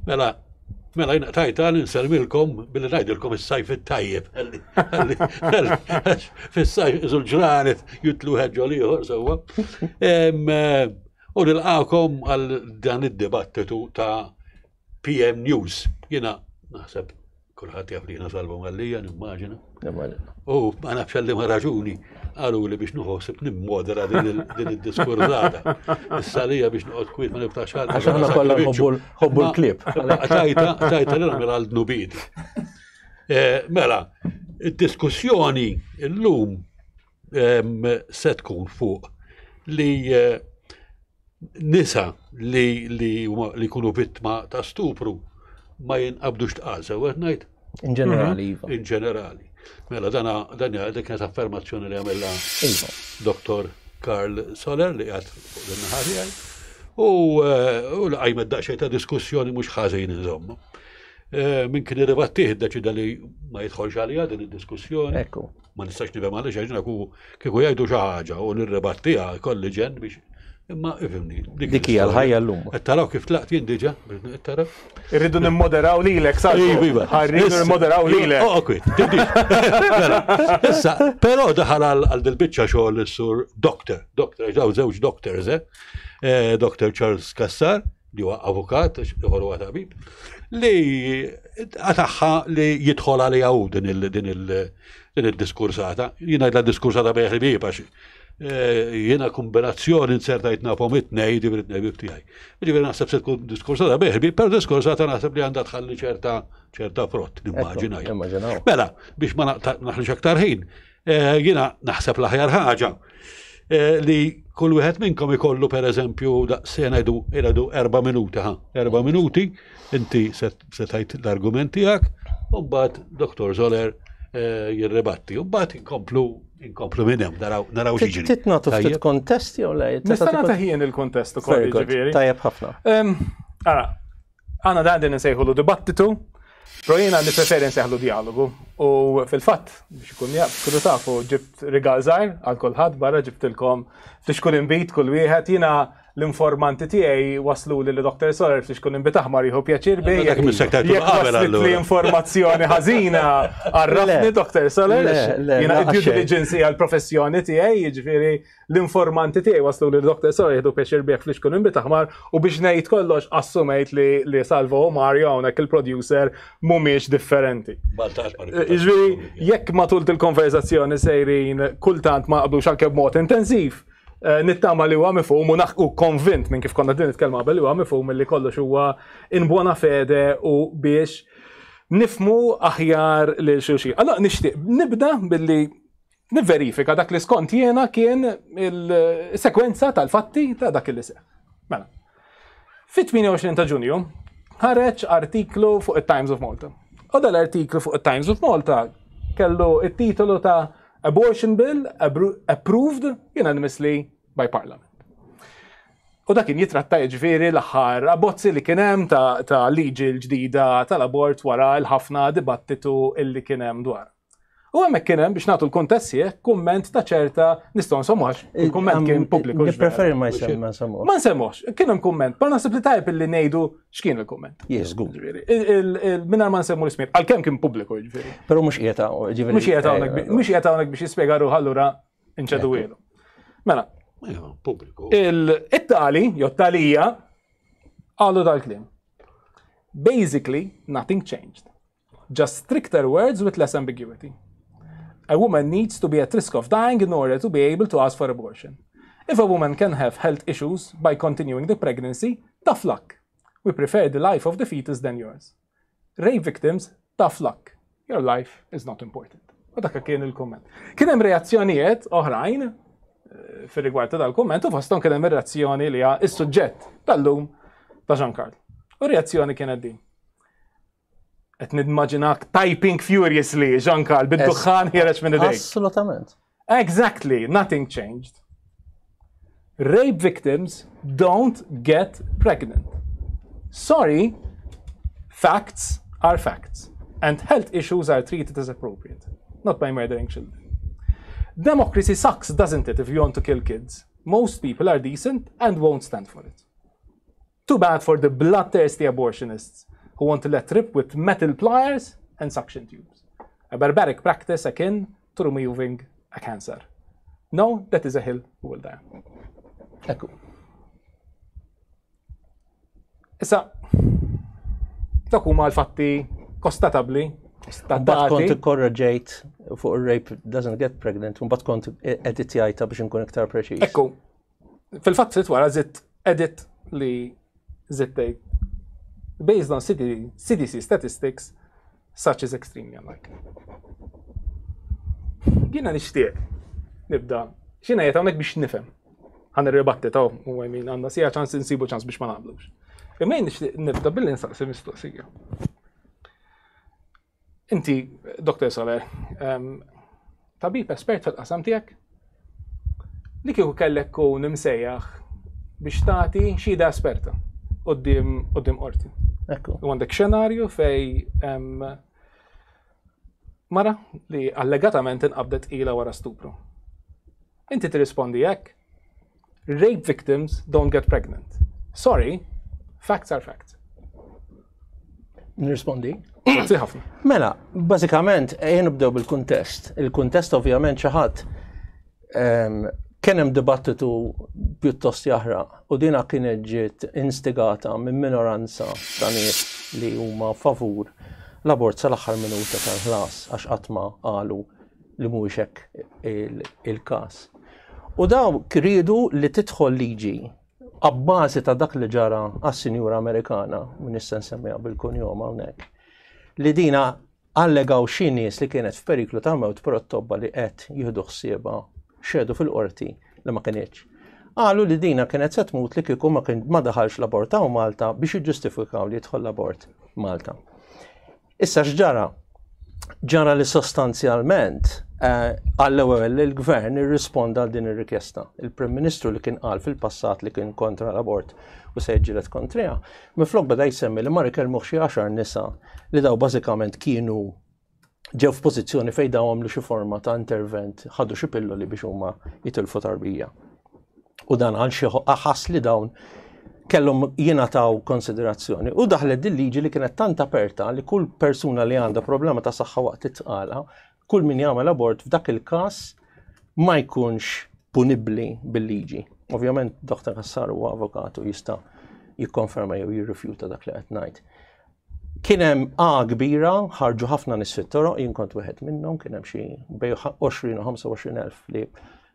Mela, mela jina tajta nsellmilkom billi ngħidilkom is-sajf it-tajjeb. Fis-sajf iżu l-ġranet jitlu ħeġġu ieħor sewwa. Eh, u nilqakom għal dan id-dibattitu ta' PM News. Jiena naħseb kulħadd jaf li jiena Salvo Mallia, nimmaġina. U ma nafx għal liema raġuni qalu li biex nħossib nimmodera din id-diskurzata. Issa lija biex noqgħod kwiet ma niftax ħalq. Għax aħna kollha nħobbu l-klieb. Tajta, tajta li nagħmel għal dnubieti. Eh, mela, id-diskussjoni llum se tkun fuq li eh, nisa li li li jkunu vittma ta' stupru ma jinqabdux tqal sew qed ngħid? In ġenerali, mhm. iva. In ġenerali. Mela dana dan dik kienet affermazzjoni li għamilha iva. Dr. Karl Soler li qiegħed fuq din naħa tiegħi. U eh, u li qajmet daqsxejn ta' diskussjoni mhux ħażin insomma. Eh, min kien irribattih iddeċida li ma jidħolx għalija din id-diskussjoni. Ekku. Ma nistax nifhem għaliex għax jiena kieku jgħidu xi ħaġa u nirribattiha jkolli ġenn biex imma ifhimni. Dik hija l-ħajja llum. Qed taraw kif tlaqt jien diġà, qed taraw. Irridu nimmoderaw lilek, sa. Iva, iva. Rridu nimmoderaw lilek. Oh, ok, mela, issa, però daħal għal dil-biċċa xogħol is-sur doctor, doctor, ġaw żewġ doctors, eh? eh Dr. Charles Kassar, li huwa avukat, ieħor huwa tabib, li għataħħa li jidħol għalija hu din il-diskursata. Jien għidla diskursata bejħ li għax eh, jiena kombinazzjoni nsertajt nafhom it-tnej, ġifieri t-nej bib tiegħi. Ġifieri naħseb se tkun diskursata bejħ bi, però diskursata naħseb li għandha tħalli ċerta ċerta frott, nimmaġina. Mela, biex ma naħlix aktar ħin, Eh, jiena naħseb l-aħjar ħaġa eh, li kull wieħed minnkom ikollu pereżempju daqs ngħidu jgħidu erba' minuti ħa, erba' minuti inti se tgħid l-argument tiegħek u mbagħad Dr. Zoller eh, jirribatti u mbagħad inkomplu inkomplu minn hemm naraw naraw xi ġiri. Titnatu ftit kontest jew le? Nista' nagħti ħien il-kontest ukoll ġifieri. Tajjeb ħafna. Ara, Għana dan din nsejħulu dibattitu, pero jiena nippreferi nsejħlu dialogu. U fil-fatt, biex ikun jaf, kunu tafu, ġibt rigal żgħir għal kulħadd barra ġibtilkom ftit inbid kull wieħed jiena l-informanti tiegħi waslu li Dr. Soler ftit kun inbid aħmar jieħu pjaċir bi. Jekk waslet li informazzjoni ħażina għarrafni Dr. Soler. Jiena due diligence hija l-professjoni tiegħi, jiġifieri L-informanti tiegħi waslu li Dr. Sora jieħdu pjaċir bih fl-ixkun inbit aħmar u biex ngħid kollox assumejt li, li Salvo u Mario hawnhekk il-producer mhumiex differenti. Eh, jiġifieri jekk matul il-konverzazzjoni sejrin kultant ma qablux anke b'mod intensiv, eh, nittama li huwa mifhum u naħku konvint minn kif konna din nitkellmu qabel li huwa mifhum li kollox huwa in buona fede u biex nifmu aħjar lil xulxin. Allora nixtieq nibda billi nivverifika dak li skont jiena kien il-sekwenza tal-fatti ta' dak li seħ. Mela. Fit-28 ta' Ġunju ħareġ artiklu fuq it-Times of Malta. U dal-artiklu fuq it-Times of Malta kellu it-titolu ta' Abortion Bill Approved Unanimously by Parliament. U dak kien jitratta jiġifieri l-aħħar abbozzi li kien hemm ta', ta liġi l-ġdida tal-abort wara l-ħafna dibattitu illi kien hemm dwar. U hemmhekk kien hemm biex nagħtu l-kuntest sieħ kumment ta' ċerta nistgħu nsemmuhx, il-kumment kien pubbliku. Nippreferi ma jsemma nsemmuhx. Ma nsemmuhx, kien hemm kumment, ma naħseb li tajb illi ngħidu x'kien il-kumment. Yes, good. Mingħajr ma nsemmu l-ismijiet, għalkemm kien pubbliku jiġifieri. Però mhux qiegħed hawn, jiġifieri. Mhux qiegħed hawnhekk, eh, mhux qiegħed hawnhekk biex jispjega ruħ allura inċedu ilu. Mela. Pubbliku. Il-tali, jew talija, qalu dal-kliem. Basically, nothing changed. Just stricter words with less ambiguity. A woman needs to be at risk of dying in order to be able to ask for abortion. If a woman can have health issues by continuing the pregnancy, tough luck. We prefer the life of the fetus than yours. Rape victims, tough luck. Your life is not important. U dak kien il-komment. Kien hemm reazzjonijiet oħrajn eh, fir-rigward ta' dal-komment u fosthom kien hemm ir-reazzjoni li hija s-suġġett tal-lum ta' Jean Carl. U reazzjoni kienet din. Qed nimmaġinak typing furiously, Jean Carl, bid-duħħan ħiereġ minn idejk. Assolutament. Exactly, nothing changed. Rape victims don't get pregnant. Sorry, facts are facts, and health issues are treated as appropriate, not by murdering children. Democracy sucks, doesn't it, if you want to kill kids? Most people are decent and won't stand for it. Too bad for the bloodthirsty abortionists. who want to let rip with metal pliers and suction tubes. A barbaric practice akin to removing a cancer. No, that is a hill we will die on. Ekku. Issa, dak huma l-fatti kostatabbli. Mbagħad kont ikkorreġejt fuq ir-rape doesn't get pregnant, mbagħad kont editjajta biex inkun iktar preċiż. Ekku, fil-fatt ftit wara żidt edit li żidt based on CDC statistics, such is extremely unlikely. Jiena nixtieq nibda x'jiena qiegħed hawnhekk biex nifhem. Ħa nirribatti ta' u I mean għandna sija ċans insibu ċans biex ma naqblux. Imma jien nixtieq nibda billi nsaqsi mistoqsija. Inti, Dr. Soler, tabib espert fil-qasam tiegħek, li kieku kellek kun imsejjaħ biex tagħti xhieda esperta quddiem qorti. Ekku. U għandek xenarju fej mara li allegatament inqabdet ila wara stupru. Inti tirrispondi hekk, rape victims don't get pregnant. Sorry, facts are facts. Nirrispondi? Grazzi ħafna. Mela, bażikament, ejja nibdew bil-kuntest. Il-kuntest ovvjament xi ħadd kien hemm dibattitu pjuttost jaħraq u dina kienet ġiet instigata minn minoranza ta' nies li huma favur l-abort sal-aħħar minuta tal-ħlas għax qatt ma qalu li mhuwiex hekk il-każ. U daw riedu li tidħol liġi abbażi ta' dak li ġara għas-sinjura Amerikana, u nista' nsemmiha bil-kunjom hawnhekk, li dina allegaw xi nies li kienet f'periklu ta' mewt però t-tobba li qed jieħdu ħsiebha xehdu fil-qorti li ma kinitx. Qalu li dina kienet se tmut li kieku ma kien ma daħalx l-abort hawn Malta biex jiġġustifikaw li jidħol l-abort Malta. Issa x'ġara? Ġara li sostanzjalment eh, għall-ewwel il-gvern irrisponda għal din ir-rikjesta. Il-Prim Ministru li kien qal fil-passat li kien kontra l-abort u se jiġġieled kontriha, minflok beda jsemmi li mar ikellmuh xi għaxar nisa li daw bażikament kienu ġew f'pożizzjoni fejn daw għamlu xi forma ta' intervent, ħadu xi pilloli biex huma jitilfu tarbija. U dan għal xi ħass li dawn kellhom jingħataw konsiderazzjoni. U daħlet din liġi li kienet tant aperta li kull persuna li għandha problema ta' saħħa waqt it-tqala, kull min jagħmel abort f'dak il-każ ma jkunx punibbli bil-liġi. Ovvjament Dr. Cassar huwa avukat u jista' jikkonferma jew jirrifjuta dak li qed ngħid. Kien hemm A kbira, ħarġu ħafna nies fit-toroq, jien kont wieħed minnhom, kien hemm xi bej 20 u 25 elf li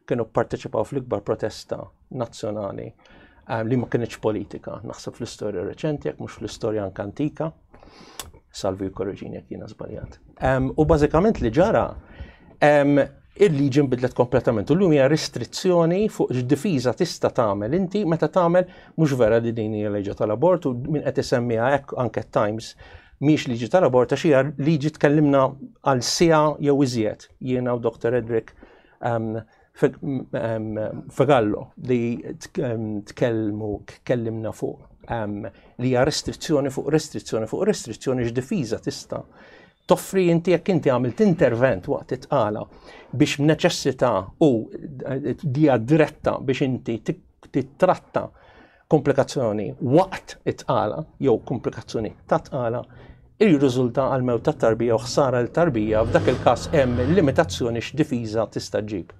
kienu pparteċipaw fl-ikbar protesta nazzjonali eh, li ma kienx politika, naħseb fl-istorja reċenti, jekk mhux fl-istorja anke antika. Salvi jkorreġini jekk jiena żbaljat. U bażikament li ġara, il-liġi nbidlet kompletament. U llum hija restrizzjoni fuq x'difiża tista' tagħmel inti meta tagħmel mhux vera li din hija liġi tal-abort u min qed isemmiha hekk anke Times mhix liġi tal-abort għax hija liġi tkellimna għal siegħa jew iżjed jiena u Dr. Edric Fagallo li tkellmu kellimna fuq li hija restrizzjoni fuq restrizzjoni fuq restrizzjoni x'difiża tista' toffri inti jekk inti għamilt intervent waqt it-tqala biex b'neċessità u dija diretta biex inti titratta komplikazzjoni waqt it-tqala jew komplikazzjoni ta' tqala jirriżulta għal mewt ta' tarbija u ħsara l tarbija f'dak il-każ hemm limitazzjoni x'difiża tista' ġġib.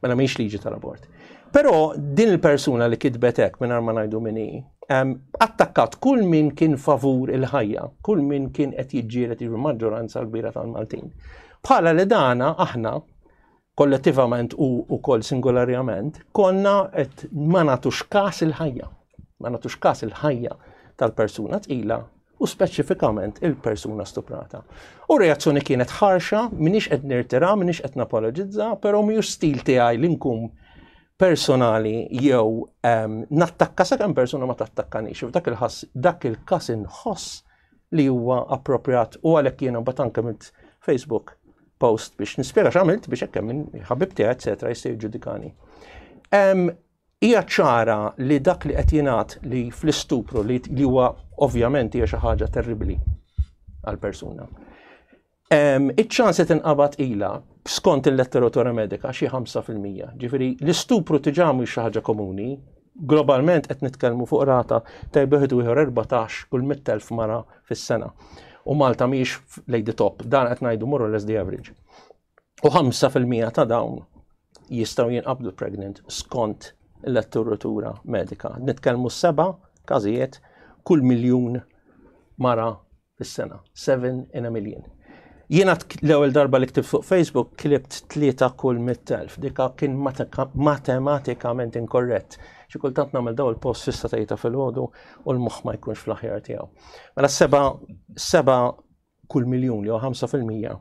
Mela mhix liġi tal-abort. Però din il-persuna li kitbet hekk mingħajr ma ngħidu min hi, attakkat kull min kien favur il-ħajja, kull min kien qed jiġġieled jiġu maġġoranza kbira tal-Maltin. Bħala li dana aħna kollettivament u wkoll singolarjament konna qed ma nagħtux każ il-ħajja. Ma nagħtux każ il-ħajja tal-persuna tqila u speċifikament il-persuna stuprata. U reazzjoni kienet ħarxa, minix qed nirtira, minix qed napologizza, però mhux stil tiegħi li nkun personali jew nattakka sakemm persuna ma tattakkanix. F'dak il-ħass dak il-każ inħoss li huwa appropriat u għalhekk jiena mbagħad anke milt Facebook post biex nispjega x'għamilt biex hekk hemm ħabib tiegħi eċetera jista' jiġġudikani. Hija ċara li dak li qed jingħad li fl-istupru li huwa ovvjament hija xi ħaġa terribbli għal persuna. Iċ-ċans li tinqabad ila skont il-letteratura medika xi 5%. Ġifieri l-istupru diġà mhux xi ħaġa komuni. Globalment qed nitkellmu fuq rata ta' wieħed u ieħor 14 kull 100,000 mara fis-sena. U Malta mhijiex lejn the top, dan qed ngħidu more or less the average. U 5% ta' dawn jistgħu jinqabdu pregnant skont il-letteratura medika. Nitkellmu seba' każijiet kull miljun mara fis-sena. 7 in a million. Jiena l-ewwel darba li ktibt fuq Facebook ktibt tlieta kull 100,000. Dika kien matematikament inkorrett. Xi kultant nagħmel daw il-post fissa tgħidha fil-ħodu u l-moħħ ma jkunx fl-aħjar tiegħu. Mela seba' kull miljun jew 5%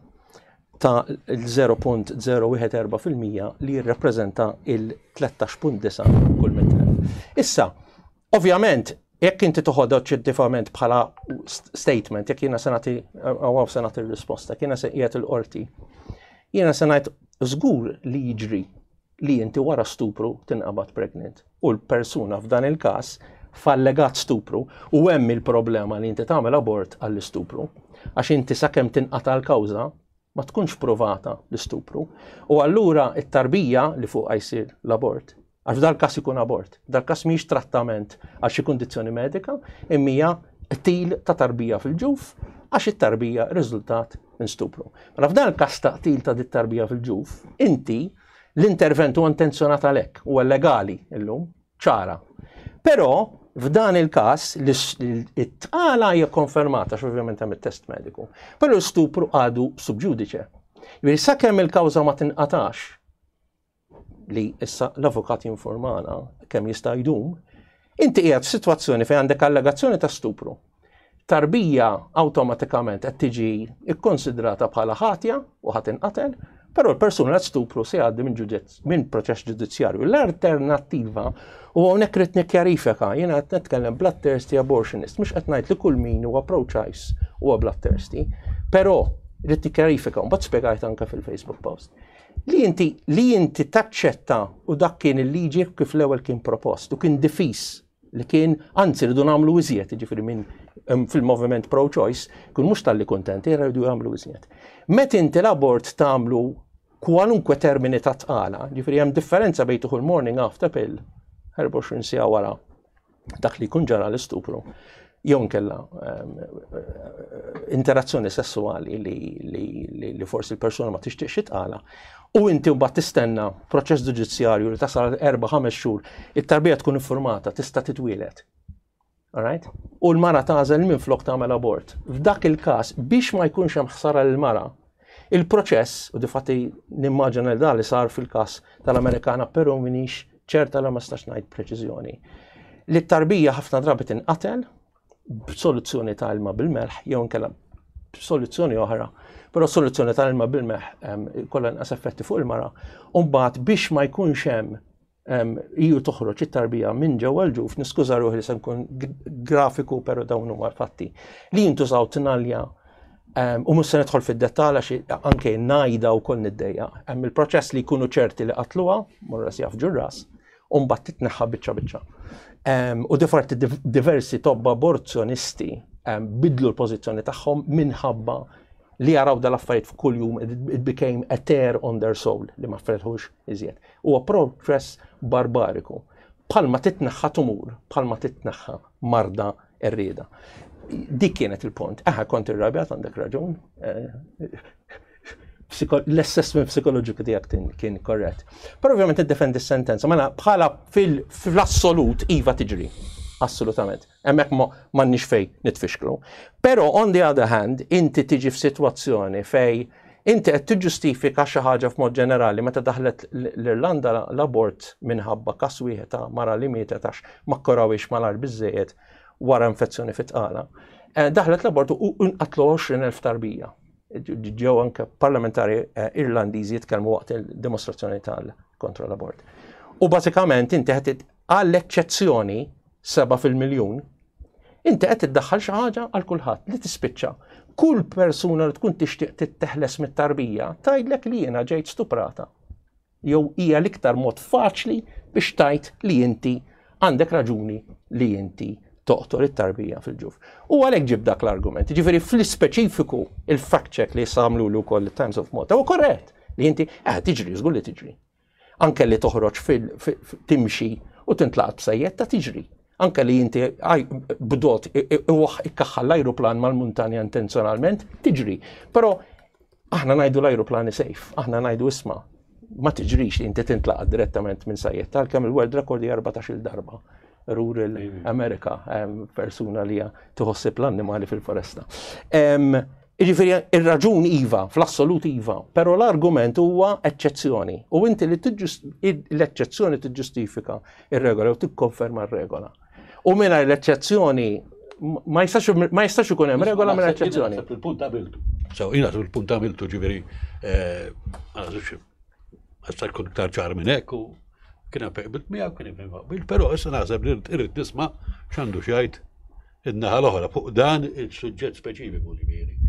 ta' l-0.014% li jirrappreżenta il-13.9 kull 100,000. Issa, ovvjament, jekk inti toħodha oġġettivament bħala statement, jekk jiena se nagħti għaw se nagħti r-risposta, jekk jiena se qiegħed il-qorti, jiena se ngħid żgur li jiġri li inti wara stupru tinqabad pregnant. U l-persuna f'dan il-każ f'allegat stupru u hemm il-problema li inti tagħmel abort għall-istupru. Għax inti sakemm tinqata' l-kawża ma tkunx provata l-istupru. U allura it-tarbija li fuqha jsir l-abort, għax f'dal każ ikun abort, dal każ mhijiex trattament għal xi kundizzjoni medika, imma hija qtil ta' tarbija fil-ġuf għax it-tarbija riżultat minn stupru. Mela f'dan il-każ ta' qtil ta' dit tarbija fil-ġuf, inti l-intervent huwa intenzjonat għalhekk, huwa legali illum, ċara. Però f'dan il-każ it-tqala hija konfermata x'ovvjament hemm it-test mediku. Però l-stupru għadu sub judice. Jiġifieri sakemm il-kawża ma tinqatax li issa l-avukat jinformana kemm jista' jdum, inti qiegħed f'sitwazzjoni fejn għandek allegazzjoni ta' stupru. Tarbija awtomatikament qed tiġi ikkonsidrata bħala ħatja u ħa tinqatel, però l-persuna li stupru se jgħaddi minn proċess ġudizzjarju. L-alternattiva, u hawnhekk rrid nikkjarifika, jiena qed nitkellem bloodthirsty abortionist, mhux qed ngħid li kull min huwa pro-choice huwa bloodthirsty, però rrid nikkjarifika, u mbagħad spjegajt anke fil-Facebook post. Li inti taċċetta u dak kien il-liġi kif l-ewwel kien propost u kien difis li kien, anzi rridu nagħmlu iżjed, jiġifieri minn fil-moviment pro-choice, kun mhux talli kontenti, rridu jagħmlu iżjed. Meta inti l-abort tagħmlu kwalunkwe termini ta' tqala, ġifieri hemm differenza bejn tieħu l-morning after pill 24 siegħa wara dak li jkun ġara l-istupru, jew nkella interazzjoni sessuali li forsi l-persuna ma tixtieqx tqala. U inti mbagħad tistenna proċess ġudizzjarju li tasal 4-5 xhur, it-tarbija tkun informata, tista' titwielet. Alright? U l-mara tagħżel minn flok tagħmel abort. F'dak il-każ biex ma jkunx hemm ħsara lil mara il-proċess, u difatti nimmaġina li dan li sar fil-każ tal-Amerikana, però minix ċerta li ma stax ngħid preċiżjoni. Li t-tarbija ħafna drabi tinqatel b'soluzzjoni ta' ilma bil-melħ jew inkella b'soluzzjoni oħra, però soluzzjoni ta' ilma bil-melħ kollha inqas effetti fuq il-mara, u mbagħad biex ma jkunx hemm iju toħroġ it-tarbija minn ġewwa l-ġuf, niskuża ruħi li se nkun grafiku però dawn huma fatti, li jintużaw tnalja u mhux se nidħol fid-dettall għax anke ngħidha wkoll niddejja. Hemm il-proċess li jkunu ċerti li qatluha, morra si jaf ras, u mbagħad titneħħa biċċa biċċa. U difatti diversi tobba aborzzjonisti bidlu l-pożizzjoni tagħhom minħabba li jaraw dal-affarijiet f'kull jum, it became a tear on their soul li ma felħux iżjed. Huwa proċess barbariku. Bħalma titneħħa tumur, bħalma titneħħa marda errida. Dik kienet il-punt. Aha, kont irrabjat, għandek raġun. L-assessment psikoloġiku tiegħek kien korrett. Però ovvjament iddefendi s-sentenza, mela bħala fil-assolut iva tiġri. Assolutament. Hemmhekk m'għandniex fej nitfixklu. Però on the other hand, inti tiġi f'sitwazzjoni fej inti qed tiġġustifika xi ħaġa f'mod ġenerali meta daħlet l-Irlanda l-abort minħabba każ wieħed ta' mara li mietet għax ma kkurawhiex malajr biżejjed wara infezzjoni fit-tqala. Daħlet l-abort u nqatlu 20,000 tarbija. Ġew anke parlamentari Irlandiżi jitkellmu waqt il-dimostrazzjoni tal-kontra l-abort. U bażikament inti qed għall-eċċezzjoni 7 fil-miljun, inti qed tiddaħħal xi ħaġa għal kulħadd li tispiċċa. Kull persuna li tkun tixtieq titteħles mit-tarbija tgħidlek li jiena ġejt stuprata. Jew hija l-iktar mod faċli biex tgħid li inti għandek raġuni li inti toqtol it-tarbija fil-ġuf. U għalhekk ġib dak l-argument. Ġifieri fl-ispeċifiku il-fact check li għamlu lu wkoll Times of Malta u korrett li inti tiġri, żgur li tiġri. Anke li toħroġ timxi u tintlaqat b'sajjetta tiġri. Anke li inti bdot ikkaħħal l-ajruplan mal-muntanja intenzjonalment, tiġri. Però aħna ngħidu l-ajruplani safe, aħna ngħidu isma' ma tiġrix li inti tintlaqat direttament minn sajjetta, għalkemm il-world record hija 14-il darba. Rural America, persuna li tħossib l-annimali fil-foresta. Jiġifieri ir-raġun iva, fl-assolut iva, però l-argument huwa eċċezzjoni. U inti li l-eċċezzjoni tiġġustifika ir-regola u tikkonferma r-regola. U mingħajr l-eċċezzjoni ma jistax ikun hemm regola mingħajr eċċezzjoni. Il-punt għamiltu. So, jiena il-punt għamiltu ġifieri eh, għasta jkun iktar ċar minn hekk u kien hemm qbilt miegħu kien hemm qbilt, però issa naħseb li irrid nisma' x'għandu x'jgħid in-naħa l-oħra fuq dan il-suġġett speċifiku ġifieri.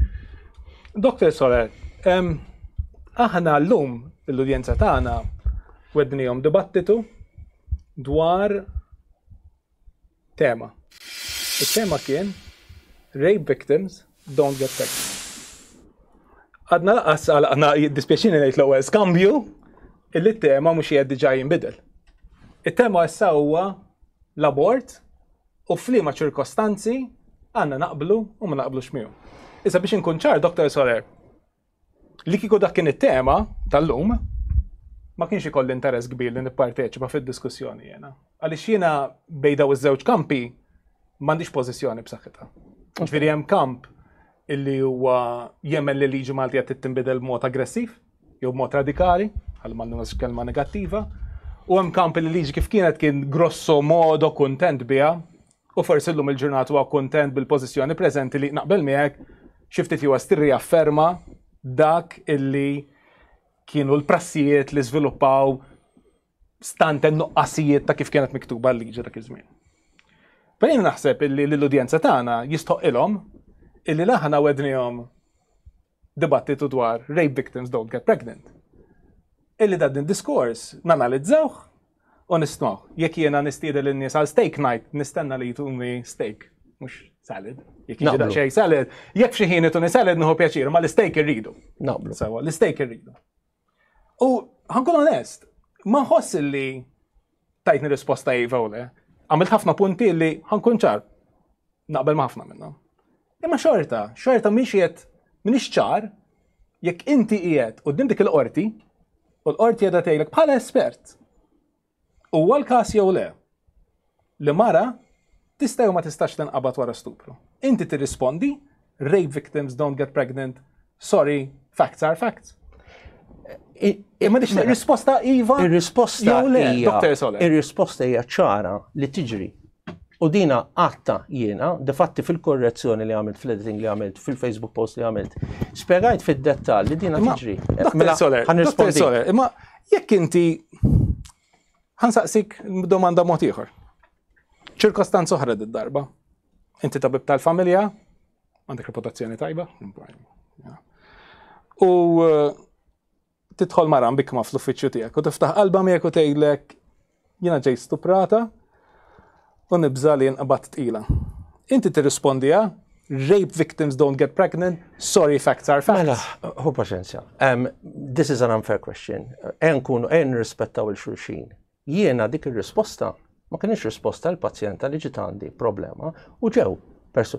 Dr. Soler, aħna llum l-udjenza tagħna wednihom dibattitu dwar tema. Il-tema kien Rape Victims Don't Get Pregnant. Għadna laqas għalaqna jiddispjaċini ngħid l-ewwel skambju illi t-tema mhux qiegħed diġà jinbidel. It-tema issa huwa l-abort u f'liema ċirkostanzi għandna naqblu u ma naqblux miegħu. Issa biex inkun ċar, Dr. Soler, li kieku dak kien it-tema tal-lum, ma kienx ikolli interess kbir li nipparteċipa fid-diskussjoni jena. Għaliex jiena bejn daw iż-żewġ kampi m'għandix pożizzjoni b'saħħitha. Ġifieri hemm kamp illi huwa jemmen li liġi Malti qed tinbidel b'mod aggressiv jew b'mod radikali, għal ma nużax kelma negattiva, u hemm kamp li liġi kif kienet kien grosso modo kuntent biha u forsi llum il-ġurnata huwa kuntent bil-pożizzjoni preżenti li naqbel miegħek xi ftit jew tirriafferma dak illi kienu l-prassijiet li żviluppaw stante n-nuqqasijiet ta' kif kienet miktuba l-liġi dak iż-żmien. Però jien naħseb illi l-udjenza tagħna jistħoqilhom illi laħna wednihom dibattitu dwar rape victims don't get pregnant. Illi dan din diskors nanalizzawh u nistmawh. Jekk jiena nistieden lin-nies għal steak night, nistenna li jtuni steak, mhux salad. Jekk jiġi daqsxejn salad, jekk f'xi ħin ituni salad nieħu pjaċir, ma l-steak irridu. Naqblu. Sewa, l-steak irridu. U ħankun onest, ma nħoss li tajtni risposta iva u le. Għamilt ħafna punti li ħankun ċar. Naqbel ma' ħafna minnhom. Imma xorta, xorta mhix qiegħed m'iniex ċar jekk inti qiegħed quddiem dik il-qorti u l-qorti qiegħda tgħidlek bħala espert. Huwa l-każ jew le li mara tista' jew ma tistax tinqabad wara stupru. Inti tirrispondi rape victims don't get pregnant, sorry, facts are facts. Imma dik mela, risposta iva. Ir-risposta hija Dr. Soler. Ir-risposta hija ċara li tiġri. U dina għatta jiena, defatti fil-korrezzjoni li għamilt, fil-editing li għamilt, fil-Facebook post li għamilt, spjegajt fid-dettall li dina tiġri. Mela, Soler, Dr. Soler, imma jekk inti ħansaqsik domanda mod ieħor. Ċirkostanza oħra d-darba. Inti tabib tal-familja, għandek reputazzjoni tajba. U eh, tidħol mara mbikma fl-uffiċċju tiegħek u tiftaħ qalba miegħek u tgħidlek jiena ġej stuprata u nibża li nqbad tqila. Inti tirrispondiha rape victims don't get pregnant, sorry facts are facts. Mela, hu paċenzja. Um, this is an unfair question. Ejja nkunu, ejja nirrispettaw il-xulxin. Jiena dik ir-risposta ma kienx risposta l pazjenta li ġiet għandi problema u ġew persu.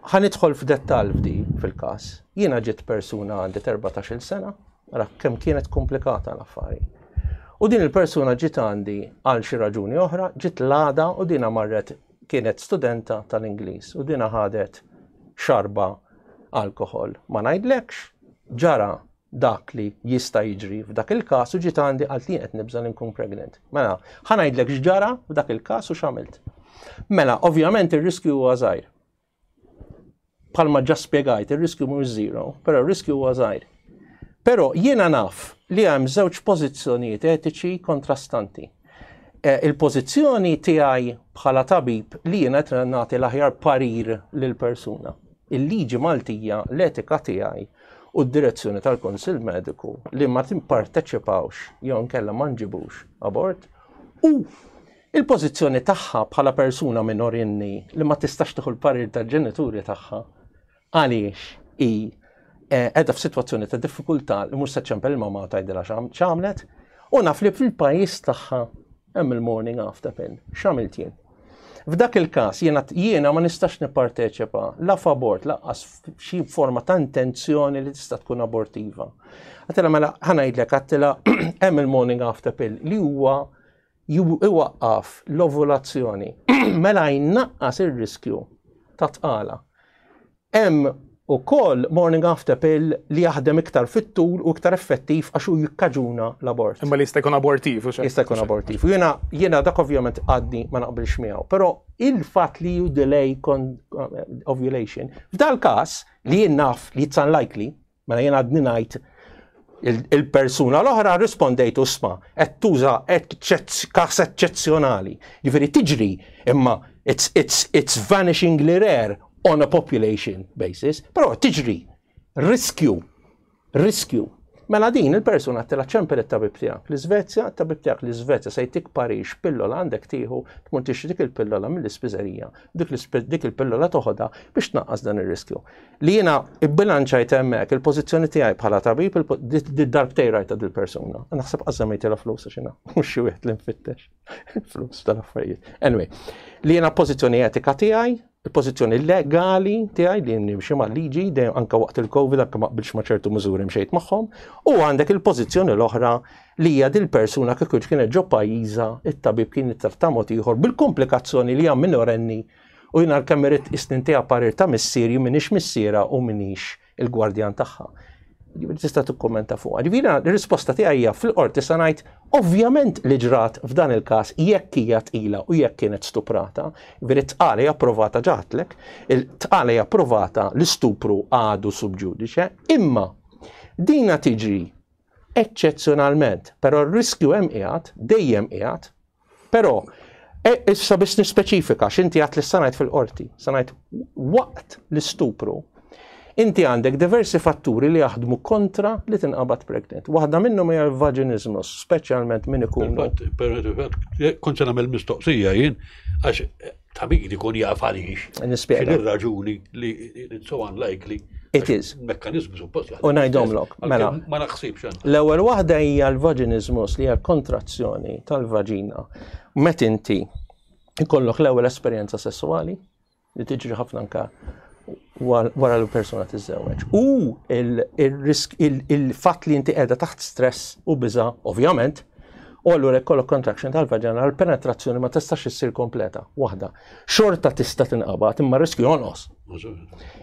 Ħa nidħol f'dettall f'di fil-każ. Jiena ġiet persuna għandi 14-il sena, ara kemm kienet komplikata l-affari. U din il-persuna ġiet għandi għal xi raġuni oħra, ġiet l-għada u dina marret kienet studenta tal-Ingliż u dina ħadet xarba alkohol. Ma ngħidlekx, ġara dak li jista' jiġri f'dak il-każ u ġiet għandi qalt li qed nibża' li nkun pregnant. Mela, ħa ngħidlek x'ġara f'dak il-każ u x'għamilt. Mela, ovvjament ir-riskju huwa żgħir. Bħalma ġa spjegajt, ir-riskju mhux zero, però r-riskju huwa żgħir. Però jiena naf li hemm żewġ pożizzjonijiet etiċi kontrastanti. Eh, il-pożizzjoni tiegħi bħala tabib li jiena qed nagħti l-aħjar parir lil persuna. Il-liġi Maltija, l-etika tiegħi u d-direzzjoni tal-Kunsill Mediku li ma timparteċipawx jew inkella ma nġibux abort u il-pożizzjoni tagħha bħala persuna minorenni li ma tistax tieħu l-parir tal-ġenituri tagħha għaliex hi eh, qiegħda f'sitwazzjoni ta' diffikultà li mhux se ċempel il-mamma tgħidilha x'għamlet u naf li fil-pajjiż tagħha. Hemm il-morning after pill. X'għamilt jien? F'dak il-każ jiena jiena ma nistax nipparteċipa la f'abort lanqas f'xi forma ta' intenzjoni li tista' tkun abortiva. Għedtilha mela ħa ngħidlek għedtilha hemm il-morning after pill li huwa iwaqqaf l-ovulazzjoni mela jnaqqas ir-riskju ta' tqala. Hemm ukoll morning after pill li jaħdem iktar fit-tul u iktar effettiv għax hu jikkaġuna l-abort. Imma li jista' jkun abortiv. Jista' jkun abortiv. U jiena jiena dak ovvjament għadni ma naqbilx miegħu, però il-fatt li you delay ovulation, f'dal każ li jien naf li it's unlikely, mela jien għadni ngħid il-persuna l-oħra rispondejt isma' qed tuża każ eċċezzjonali. Ġifieri tiġri imma it's, it's, it's vanishingly rare on a population basis, però tiġri riskju, riskju. Mela din il-persuna għedtilha ċempel it-tabib tiegħek l-Iżvezja, tabib tiegħek l-Iżvezja se jtik parir pillola għandek tieħu, tmur tixtri dik il-pillola mill-ispiżerija, dik il-pillola toħodha biex tnaqqas dan ir-riskju. Li jiena ibbilanċajt hemmhekk il-pożizzjoni tiegħi bħala tabib darbtejn rajta dil-persuna. Naħseb qażżamejtilha flus għax jiena mhux xi wieħed li nfittex flus tal-affarijiet. Anyway, li jiena pożizzjoni etika tiegħi, il-pożizzjoni legali tiegħi li nimxi mal-liġi dejjem anke waqt il-Covid anke ma qbilx ma' ċertu miżuri mxejt magħhom, u għandek il-pożizzjoni l-oħra li hija dil-persuna kieku kienet ġo pajjiżha it-tabib kien jittratta mod ieħor bil-komplikazzjoni li hija minorenni u jiena kemm irid isnintiha parir ta' missier jien m'iniex missiera u m'iniex il-gwardjan tagħha. Tista' tikkummenta fuqha. Ġifieri r-risposta tiegħi hija fil-qorti sa ngħid ovvjament li ġrat f'dan il-każ jekk hija tqila u jekk kienet stuprata, ġifieri tqala hija approvata ġatlek, il-tqala hija approvata l-istupru għadu sub judice, imma dina tiġri eċċezzjonalment, però r-riskju hemm qiegħed, dejjem qiegħed, però issa biex nispeċifika x'inti għat li sanajt fil-qorti, sanajt waqt l-istupru, inti għandek diversi fatturi li jaħdmu kontra li tinqabad pregnant. Waħda minnhom hija l-vaginismus, speċjalment min ikunu. Kont se nagħmel mistoqsija jien għax tabib ikun jaf għaliex. Nispjega. X'inhi r-raġuni li it's so unlikely. It is. Mekkanizmu suppost. U ngħidhomlok, mela. Ma naħsibx. L-ewwel waħda hija l-vaginismus li hija kontrazzjoni tal-vaġina. Meta inti ikollok l-ewwel esperjenza sessuali li tiġri ħafna anka wara li persuna tiżżewweġ. U il-fatt li inti qiegħda taħt stress u biża, ovvjament, u allura jkollok contraction tal-vaġina, l-penetrazzjoni ma tistax issir kompleta, waħda. Xorta tista' tinqabad, imma riskju jonqos.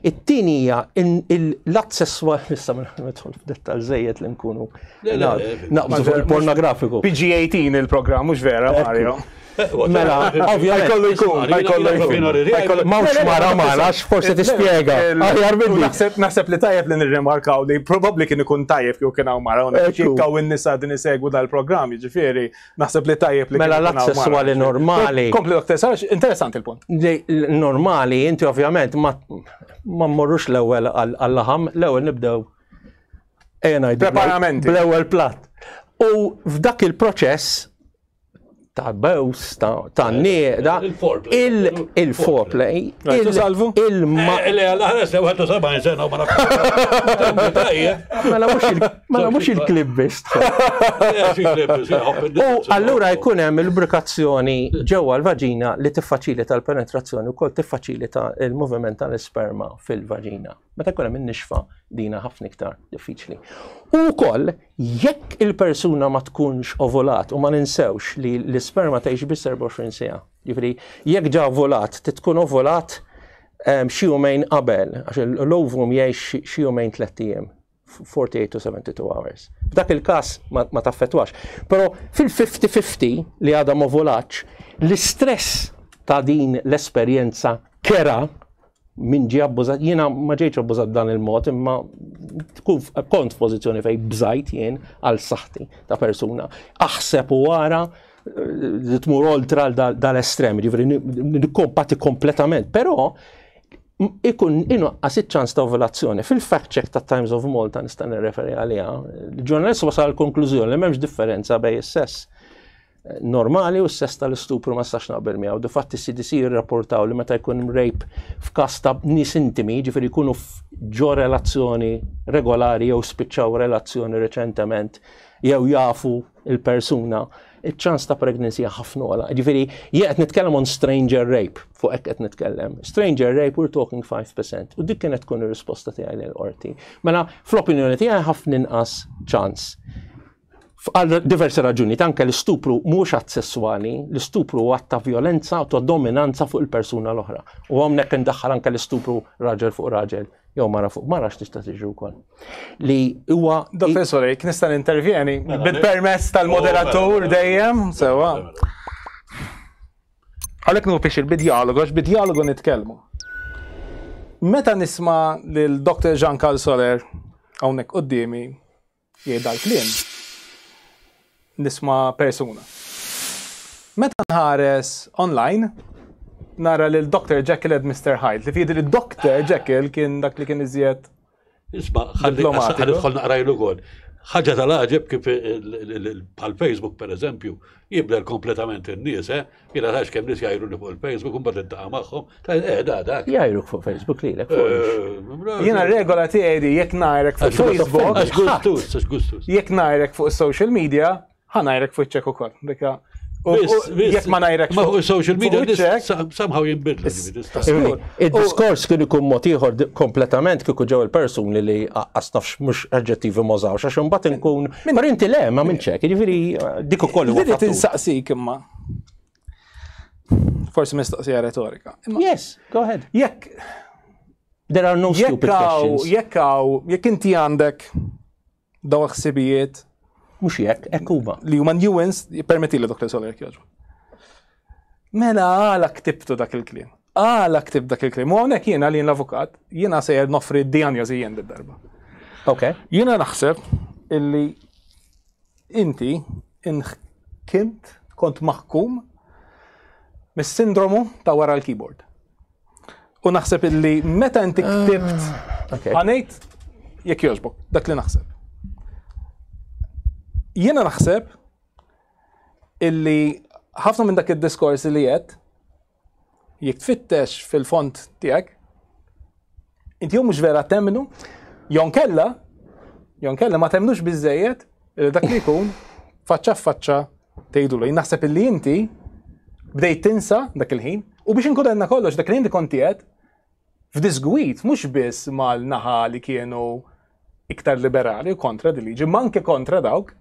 It-tieni hija l-att sesswali, issa minn nidħol f'dettal żejjed li nkunu naqbżu fuq il-pornografiku. PG-18 il-programm, mhux vera, Mario. Mela, ovvjament. Jkollu jkun, jkollu jkun. Mawx mara mara, forse tispjega. Aħjar minni. Naħseb li tajjeb li nirrimarkaw li probabbli kien ikun tajjeb kieku kien hawn mara hawnhekk. Jekk hawn in-nisa din isegwu dal-programm, jiġifieri, naħseb li tajjeb li Mela l-att sessuali normali. Kompli Dr. Sarax, interessanti il-punt. Normali, inti ovvjament ma mmorrux l-ewwel għall-laħam, l-ewwel nibdew ejja ngħidu. Preparamenti. Bl-ewwel platt. U f'dak il-proċess ta' bews, ta' nieqda, il-foreplay, salvu? il-ma. Le, għal-ħares, 71 sena u ma nafx. Mela mhux il-klib biss. U allura jkun hemm il-lubrikazzjoni ġewwa l-vaġina li tiffaċilita l-penetrazzjoni wkoll tiffaċilita l-moviment tal-isperma fil-vaġina. Meta jkun hemm in-nixfa dina ħafna iktar diffiċli. U wkoll jekk il-persuna ma tkunx ovulat u ma ninsewx li l-isperma tgħix biss 24 siegħa. Jiġifieri jekk ġa ovulat, tkun ovulat xi jumejn qabel, għax l-ovum jgħix xi jumejn 3 ijiem. 48 to 72 hours. F'dak il-każ ma taffettwax. Però fil-50-50 li għadha ma ovulatx, l-istress ta' din l-esperjenza kera min ġie abbużat, jiena ma ġejtx abbużat b'dan il-mod, imma kont f'pożizzjoni fej bżajt jien għal saħħti ta' persuna. Aħseb u wara li tmur oltra dal-estrem, ġifieri nikkompati kompletament, però ikun inqas iċ-ċans ta' ovulazzjoni. Fil-fact check ta' Times of Malta nista' nirreferi għaliha, il-ġurnalist wasal għall-konklużjoni li m'hemmx differenza bejn is-sess normali u s-sess tal-istupru ma nistax naqbel miegħu. Difatti CDC jirrapportaw li meta jkun rape f'każ ta' nies intimi, ġifieri jkunu ġo relazzjoni regolari jew spiċċaw relazzjoni reċentement jew jafu il-persuna. Iċ-ċans ta' pregnancy hija ħafna ogħla. Ġifieri, jien qed nitkellem on stranger rape, fuq hekk qed nitkellem. Stranger rape, we're talking 5%. U dik kienet tkun ir-risposta tiegħi lill-qorti. Mela, fl-opinjoni tiegħi ħafna inqas ċans. Għal diversi raġuni, anke l-istupru mhux att sesswali, l-istupru huwa att ta' violenza u ta' dominanza fuq il-persuna l-oħra. U hawnhekk indaħħal anke l-istupru raġel fuq raġel jew mara fuq mara x'tista' tiġri wkoll. Li huwa Dr. Sorek, nista' nintervjeni mela, bil-permess tal-moderatur oh, dejjem, sewa. Għalhekk nieħu pjaċir bid-djalogu, għax bid-djalogu nitkellmu. Meta nisma' lil Dr. Jean Carl Soler hawnhekk quddiemi jgħid dal-kliem, nisma' persuna. Meta nħares online, nara lil Dr. Jekyll and Mr. Hyde, li fidi li Dr. Jekyll kien dak li kien iżjed Isma, ħalli nidħol naqrajlu ukoll. Ħaġa tal-għaġeb kif bħal Facebook per eżempju, jibdel kompletament in-nies, eh? Jiena għax kemm nies jgħajru li fuq il-Facebook u mbagħad intaqa' magħhom, eh da dak. Jgħajruk fuq Facebook lilek. Eh, Jiena regola tiegħi di jekk ngħajrek fuq Facebook. Għax gustus, għax gustus. Jekk ngħajrek fuq social media, ħa ngħajrek fuq ċek ukoll. Dika jekk ma ngħajrek Ma fuq social media somehow jinbidlu. Id-diskors kien ikun mod ieħor kompletament kieku ġew il-persuni li għas nafx mhux aġġettivi m'użawx għax imbagħad inkun. Però inti le ma minn ċek, jiġifieri dik ukoll huwa. Irrid insaqsik imma. Forsi mistoqsija retorika. Yes, go ahead. Jekk There are no stupid questions. Jekk hawn, jekk inti għandek daw ħsibijiet. Mhux jekk, hekk huma. Li huma nuance, permetti li Dr. Soler jogħġbu. Mela għala ktibtu dak il-kliem. Għala ktib dak il-kliem. U hawnhekk jiena li l-avukat, jiena sejjer noffri d-dijanjosi jien darba Ok. Jiena naħseb illi inti inħkimt kont maħkum mis-sindromu ta' wara l-keyboard. U naħseb illi meta inti ah, ktibt għanejt jekk jogħġbok, dak li naħseb. Jiena naħseb illi ħafna minn dak id-diskors li qed jekk tfittex fil-font tiegħek, inti jew mhux vera temmnu, jew nkella, jew nkella ma temmnux biżejjed li dak li jkun faċċa f'faċċa tgħidulu. Jien naħseb illi inti bdejt tinsa dak il-ħin u biex inkun għandna kollox dak il-ħin li kont qiegħed f'disgwid mhux biss mal-naħa li kienu iktar liberali u kontra din liġi, ma anke kontra dawk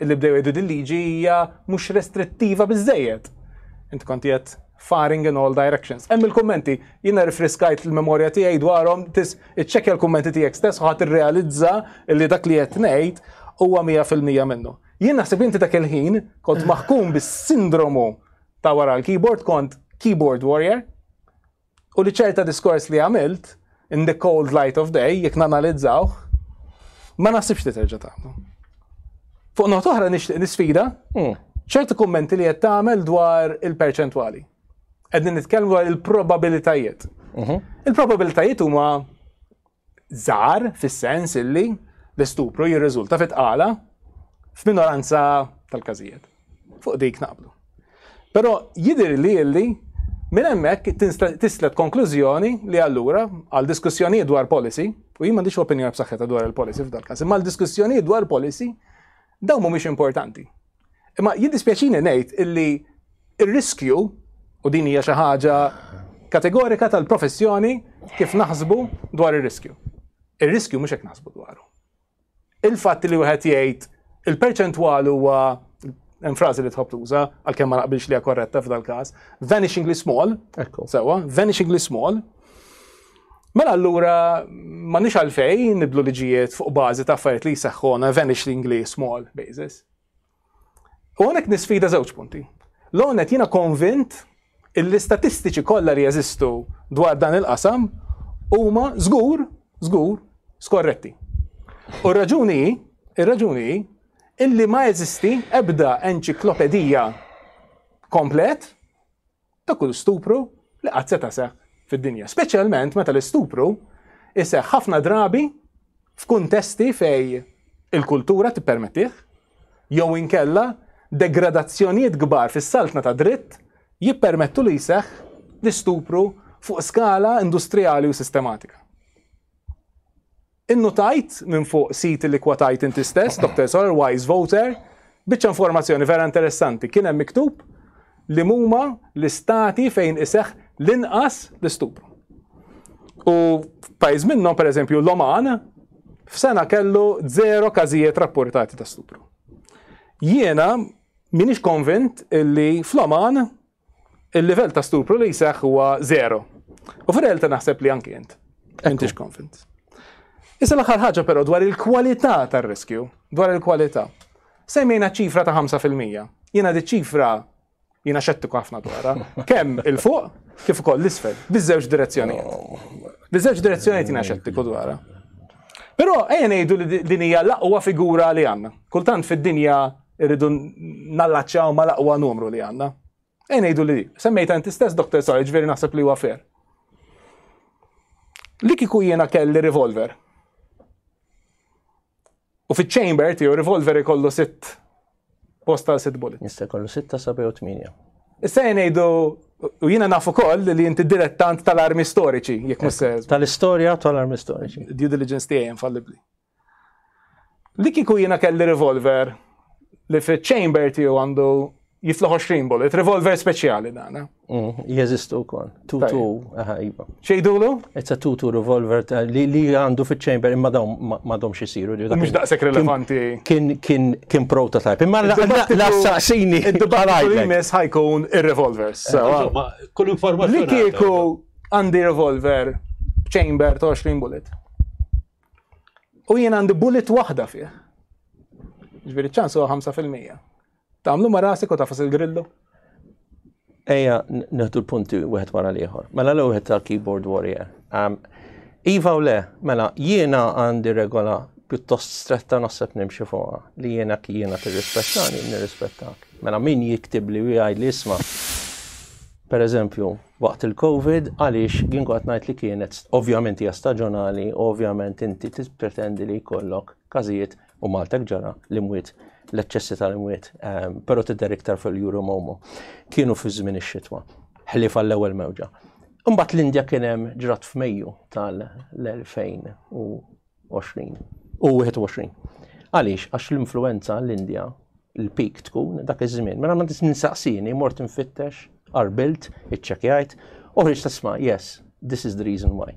li bdew jgħidu din liġi hija mhux restrittiva biżejjed. Inti kont qiegħed faring in all directions. Hemm il-kummenti, jiena rifriskajt il-memorja tiegħi dwarhom, tis iċċekkja l-kummenti tiegħek stess u ħadd irrealizza li dak li qed ngħid huwa 100% minnu. Jien naħseb inti dak il-ħin kont maħkum bis-sindromu ta' wara l-keyboard, kont keyboard warrior, u li ċerta diskors li għamilt in the cold light of day, jekk nanalizzawh, ma naħsibx li terġa' tagħmlu. Fuq not oħra nixtieq nisfida hmm. ċertu kummenti li qed tagħmel dwar il-perċentwali. Qegħdin nitkellmu dwar il-probabilitajiet. Mhm. Il-probabilitajiet huma żgħar fis-sens illi l-istupru jirriżulta fi tqala f'minoranza tal-każijiet. Fuq dik naqblu. Però jidher li illi minn hemmhekk tislet konklużjoni li allura għal diskussjonijiet dwar policy, u jien m'għandix opinjoni b'saħħitha dwar il-policy f'dal każ, imma għal diskussjonijiet dwar policy dawn mhumiex importanti. Imma jiddispjaċini ngħid illi ir-riskju, u din hija xi ħaġa kategorika tal-professjoni kif naħsbu dwar ir-riskju. Ir-riskju mhux hekk naħsbu dwaru. Il-fatt li wieħed jgħid il-perċentwal huwa hemm frażi li tħobb tuża għalkemm ma naqbilx li hija korretta f'dal każ, vanishingly small, sewwa, vanishingly small. Mela allura m'għandniex għalfejn nibdlu liġijiet fuq bażi ta' affarijiet li jseħħu on a vanishingly small basis. U hawnhekk nisfida żewġ punti. L-għonet jiena konvint il-istatistiċi kollha li jeżistu dwar dan il-qasam huma żgur, żgur, skorretti. U r-raġuni hi, ir-raġuni hi, illi ma jeżisti ebda enċiklopedija komplet ta' kull stupru li qatt seta' seħħ fid-dinja. Speċjalment meta l-istupru iseħħ ħafna drabi f'kuntesti fej il-kultura tippermettih, jew inkella degradazzjonijiet kbar fis-saltna ta' dritt jippermettu li jseħħ l-istupru fuq skala industrijali u sistematika. Innutajt minn fuq sit li kwatajt inti stess, Dr. Soler, Wise Voter, Biċċa informazzjoni vera interessanti kien hemm miktub li huma l-istati fejn iseħħ l-inqas l-istupru. U pajjiż minnhom pereżempju l-Oman f'sena kellu zero każijiet rapportati ta' stupru. Jiena minix konvint illi fl-Oman il-livell ta' stupru li jseħħ huwa zero. U fir-realtà naħseb li anki int. Intix konvint. Issa l-aħħar ħaġa però dwar il-kwalità tar-riskju, dwar il-kwalità. Semmejna ċifra ta' 5%. Jiena di ċifra jiena xettiku ħafna dwarha. Kemm il-fuq kif ukoll l-isfel, biż-żewġ direzzjonijiet. Biż-żewġ direzzjonijiet jiena xettiku dwarha. Però ejja ngħidu li din hija l-aqwa figura li għandna. Kultant fid-dinja irridu nallaċċaw ma l-aqwa numru li għandna. Ejja ngħidu li semmejta inti stess Dr. Sorry, ġifieri naħseb li huwa fair. Li kieku jiena kelli revolver. U fiċ-chamber tiegħu revolver ikollu sitt post tal sitt bullet. Jista' jkollu sitta, seba' jew tmienja. Issa jien ngħidu u jiena naf ukoll li inti dilettant tal-armi storiċi, jekk mhux se. Tal-istorja tal-armi storiċi. Due diligence tiegħi infallibbli. Li kieku jiena kelli revolver li fiċ-chamber tiegħu għandu jiflaħ 20 bullet, revolver speċjali dana. Jeżistu wkoll. Tutu, aha, iva. Xejdulu? It's a tutu revolver li, li għandu fiċ-chamber imma dawn m'għadhomx isiru. Mhux daqshekk rilevanti. Kien kien kien prototype. Imma l-assassini. Id-dibattitu li jmiss ħajkun ir-revolvers. Insomma, kull informazzjoni. Li kieku għandi revolver chamber ta' 20 bullet. U jien għandi bullet waħda fih. Ġifieri ċans huwa 5%. Tagħmlu ma' rasek u tafas il-grillu? Ejja, neħdu l-punti wieħed wara l-ieħor. Mela l wieħed tal-keyboard warrior. Um, iva u le, mela jiena għandi regola pjuttost stretta naħseb nimxi fuqha li jiena jiena tirrispettani, nirrispettak. Mela min jiktib li u jgħid li isma' Per eżempju, waqt il-Covid, għaliex jien kont ngħid li kienet ovvjament hija staġonali, ovvjament inti tippretendi li jkollok każijiet u Malta ġara l-imwiet, l-eċċessi tal-imwiet, ehm, però tidher iktar fil-Euromomo, kienu fi żmien ix-xitwa, ħlief għall-ewwel mewġa. Imbagħad l-Indja kien hemm ġrat f'Mejju tal-2020 u 21. Għaliex? Għax l-influenza l-Indja l-peak tkun dak iż-żmien. Mela ma nistaqsini, mort nfittex, qarbilt, iċċekjajt, u ħriġt tisma' yes, this is the reason why.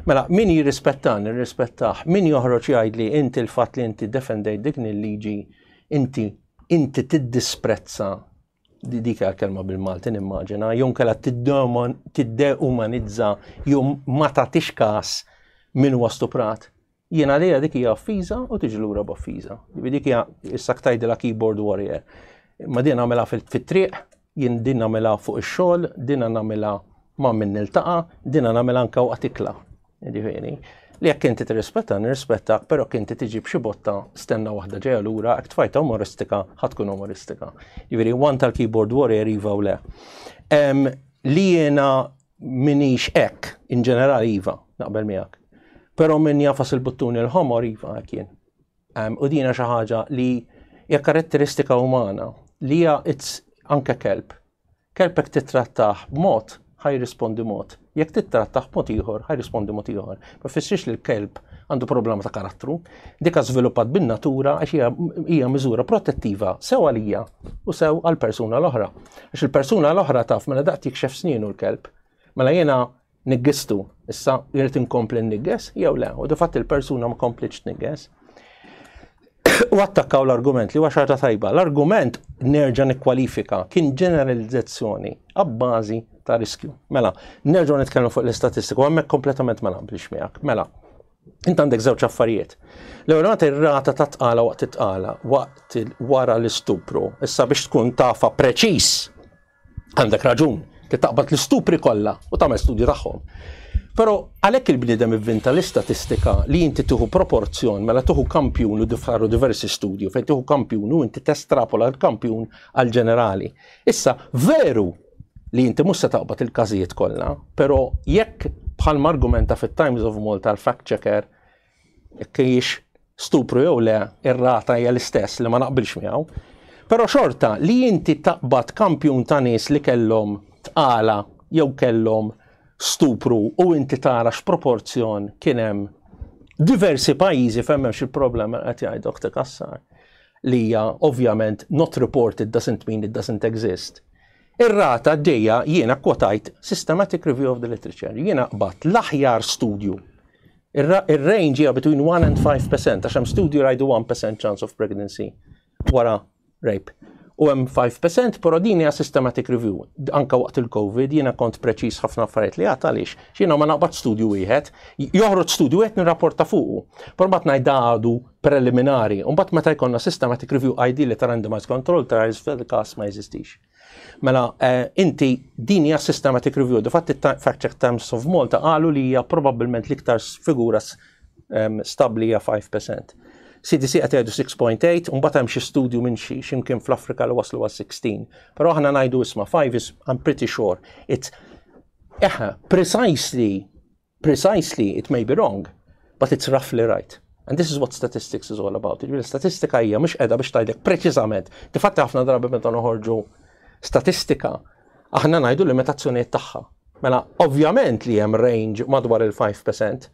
Mela, min jirrispettan, nirrispettah, min joħroġ jgħidli inti l-fatt li inti defendejt dik il-liġi, inti inti tiddisprezza dik kelma bil-Malti nimmaġina, jew kella tiddeumanizza jew ma tagħtix każ min huwa stuprat. Jien għalija dik hija offiża u tiġi lura b'offiża. Dik hija issa tgħidilha keyboard warrior. Ma din nagħmilha fit-triq, jien din nagħmilha fuq ix-xogħol, din nagħmilha ma' min niltaqa', din nagħmilha anke waqt ikla. Ġifieri, li jekk inti tirrispetta, nirrispettak, però jekk inti tiġi b'xi botta stenna waħda ġejja lura, jekk tfajta umoristika, ħa tkun umoristika. Ġifieri, one tal-keyboard warrior iva u le. Li jiena minix hekk, in ġenerali iva, naqbel miegħek. Però min jafas il-buttuni l-ħomor iva hekk jien. U dina xi ħaġa li hija karatteristika umana li hija it's anke kelb. Kelb jekk titrattah b'mod ħa jirrispondi mod. Jekk titrattah b'mod ieħor ħa jirrispondi mod ieħor. Ma jfissirx li l-kelb għandu problema ta' karattru. Dika żviluppat bin-natura għax hija miżura protettiva sew għalija u sew għall-persuna l-oħra. Għax il-persuna l-oħra taf mela daqt jikxef snienu l-kelb. Mela jiena niggistu, issa jrid inkompli nigges jew le, u difatt il-persuna ma komplitx tnigges. U attakkaw l-argument li huwa xi ħaġa tajba. L-argument nerġa' nikkwalifika kien ġeneralizzazzjoni abbażi ta' riskju. Mela, nerġgħu nitkellmu fuq l-istatistika u hemmhekk kompletament ma naqbilx miegħek. Mela, int għandek żewġ affarijiet. L-ewwel għandek ir-rata ta' tqala waqt it-tqala, waqt wara l-istupru. Issa biex tkun tafa preċiż Għandek raġun, li taqbad l-istupri kollha u tagħmel studju tagħhom. Però għalhekk il-bniedem ivvinta l-istatistika li inti tieħu proporzjon mela tieħu kampjun u saru diversi studju fejn tieħu kampjun u inti testrapola l-kampjun għal ġenerali. Issa, veru li inti mhux se taqbad il-każijiet kollha, però jekk bħalma argumenta fit-Times of Malta l-fact checker Jekk hijiex stupru jew le, ir-rata hija l-istess li ma naqbilx miegħu. Però xorta li inti taqbad kampjun ta' nies li kellhom tqala jew kellhom stupru u inti tara x'proporzjon kien hemm diversi pajjiżi fejn m'hemmx il-problema qed jgħid Dr. Cassar. li hija ovvjament not reported doesn't mean it doesn't exist. Ir-rata ġejja jiena kwotajt systematic review of the literature. Jiena qbadt l-aħjar studju. Ir-range hija between 1 and 5% għax hemm studju jgħidu 1% chance of pregnancy wara rape. U hemm 5%, però din hija systematic review. Anka waqt il-Covid jiena kont preċiż ħafna affarijiet li għad għaliex. X'jiena ma naqbad studju wieħed, joħroġ studju wieħed nirrapporta fuqu. Però mbagħad ngħid għadu preliminari. U mbagħad meta jkollna systematic review ID li ta' randomized control trials fil-każ ma jeżistix. Mela, eh, inti din hija systematic review. Difatti Fact Check Times of Malta qalu li hija probabbilment l-iktar figura stabbli hija 5%. CDC qed jgħidu 6.8, u mbagħad hemm xi studju minn xi x'imkien fl-Afrika li waslu għal 16. Però aħna ngħidu isma' 5 is I'm pretty sure. It's eħe, precisely, precisely it may be wrong, but it's roughly right. And this is what statistics is all about. Ġifieri statistika hija mhux qiegħda biex tgħidlek preċiżament. Difatti ħafna drabi meta noħorġu statistika, aħna ngħidu limitazzjonijiet tagħha. Mela, ovvjament li hemm range madwar il-5%,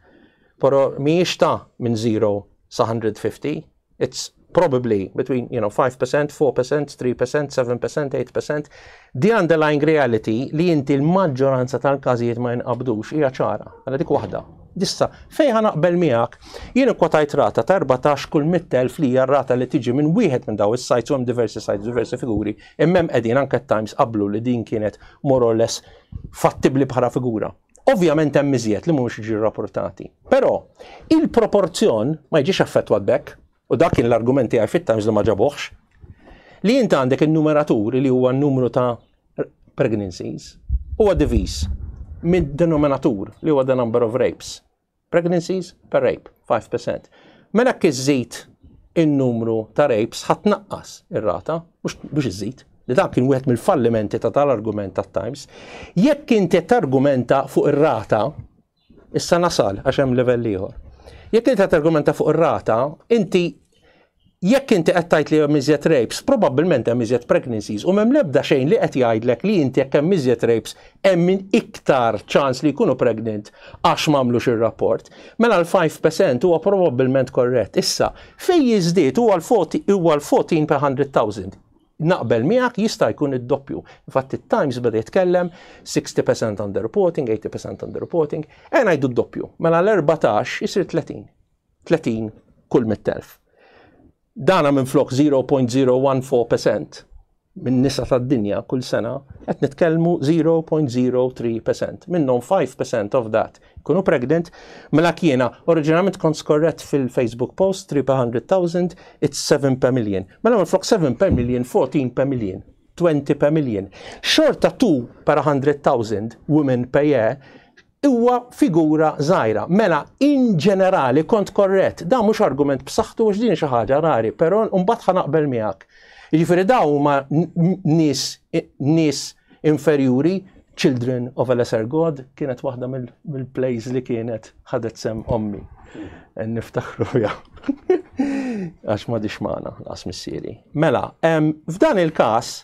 però mhijiex ta' minn 0 sa 150, it's probably between you know 5%, 4%, 3%, 7%, 8%. The underlying reality li inti l-maġġoranza tal-każijiet ma jinqabdux hija ċara. Mela dik waħda. Dissa, fejn ħa naqbel miegħek, jien ikkwotajt rata ta' 14 kull 100,000 li hija rata li tiġi minn wieħed minn daw is-sites u hemm diversi sites, diversi figuri, imma hemm qegħdin anke Times qablu li din kienet more or less fattibbli bħala figura. Ovvjament hemm iżjed li mhumiex jiġu rrapportati. Però il-proporzjon ma jiġix affettwat b'hekk, u dak kien l-argument tiegħi fit-Times li ma ġabuhx, li inti għandek in-numeratur li huwa n-numru ta' pregnancies huwa diviż mid-denominatur li huwa the number of rapes. Pregnancies per rape, 5%. Mela jekk iżżid in-numru ta' rapes ħa tnaqqas ir-rata, mhux iżżid. Li dak kien wieħed mill-fallimenti ta' tal-argument tat-Times. Jekk inti qed targumenta fuq ir-rata, issa nasal għax hemm livell ieħor. Jekk inti qed targumenta fuq ir-rata, inti jekk inti qed tgħid li hemm iżjed rapes, probabbilment hemm iżjed pregnancies u m'hemm l-ebda xejn li qed jgħidlek li inti jekk hemm iżjed rapes hemm min iktar ċans li jkunu pregnant għax m'għamlux ir-rapport. Mela l-5% huwa probabbilment korrett. Issa, fejn jiżdied huwa l-14 per 100,000. Naqbel miegħek jista' jkun id-doppju. Infatti it-Times beda jitkellem 60% underreporting, 80% underreporting, e ngħidu d-doppju. Mela l-14 isir 30. 30 kull 100,000. Dana minn flok 0.014% minn nisa tad-dinja kull sena, qed nitkellmu 0.03%. Minnhom 5% of that kunu pregnant, mela kiena oriġinalment kont skorrett fil-Facebook post 3 per 100,000, it's 7 per million. Mela minn flok 7 per million, 14 per million. 20 per million. Xorta 2 per 100,000 women per year huwa figura żgħira. Mela, in ġenerali kont korrett. Dan mhux argument b'saħħtu għax din xi ħaġa rari, però mbagħad ħa naqbel miegħek. Jiġifieri dawn huma nies nies inferjuri, Children of a Lesser God kienet waħda mill-plays li kienet ħadet sem ommi. Niftakru ja. Għax ma dix magħna laqas missieri. Mela, f'dan il-każ,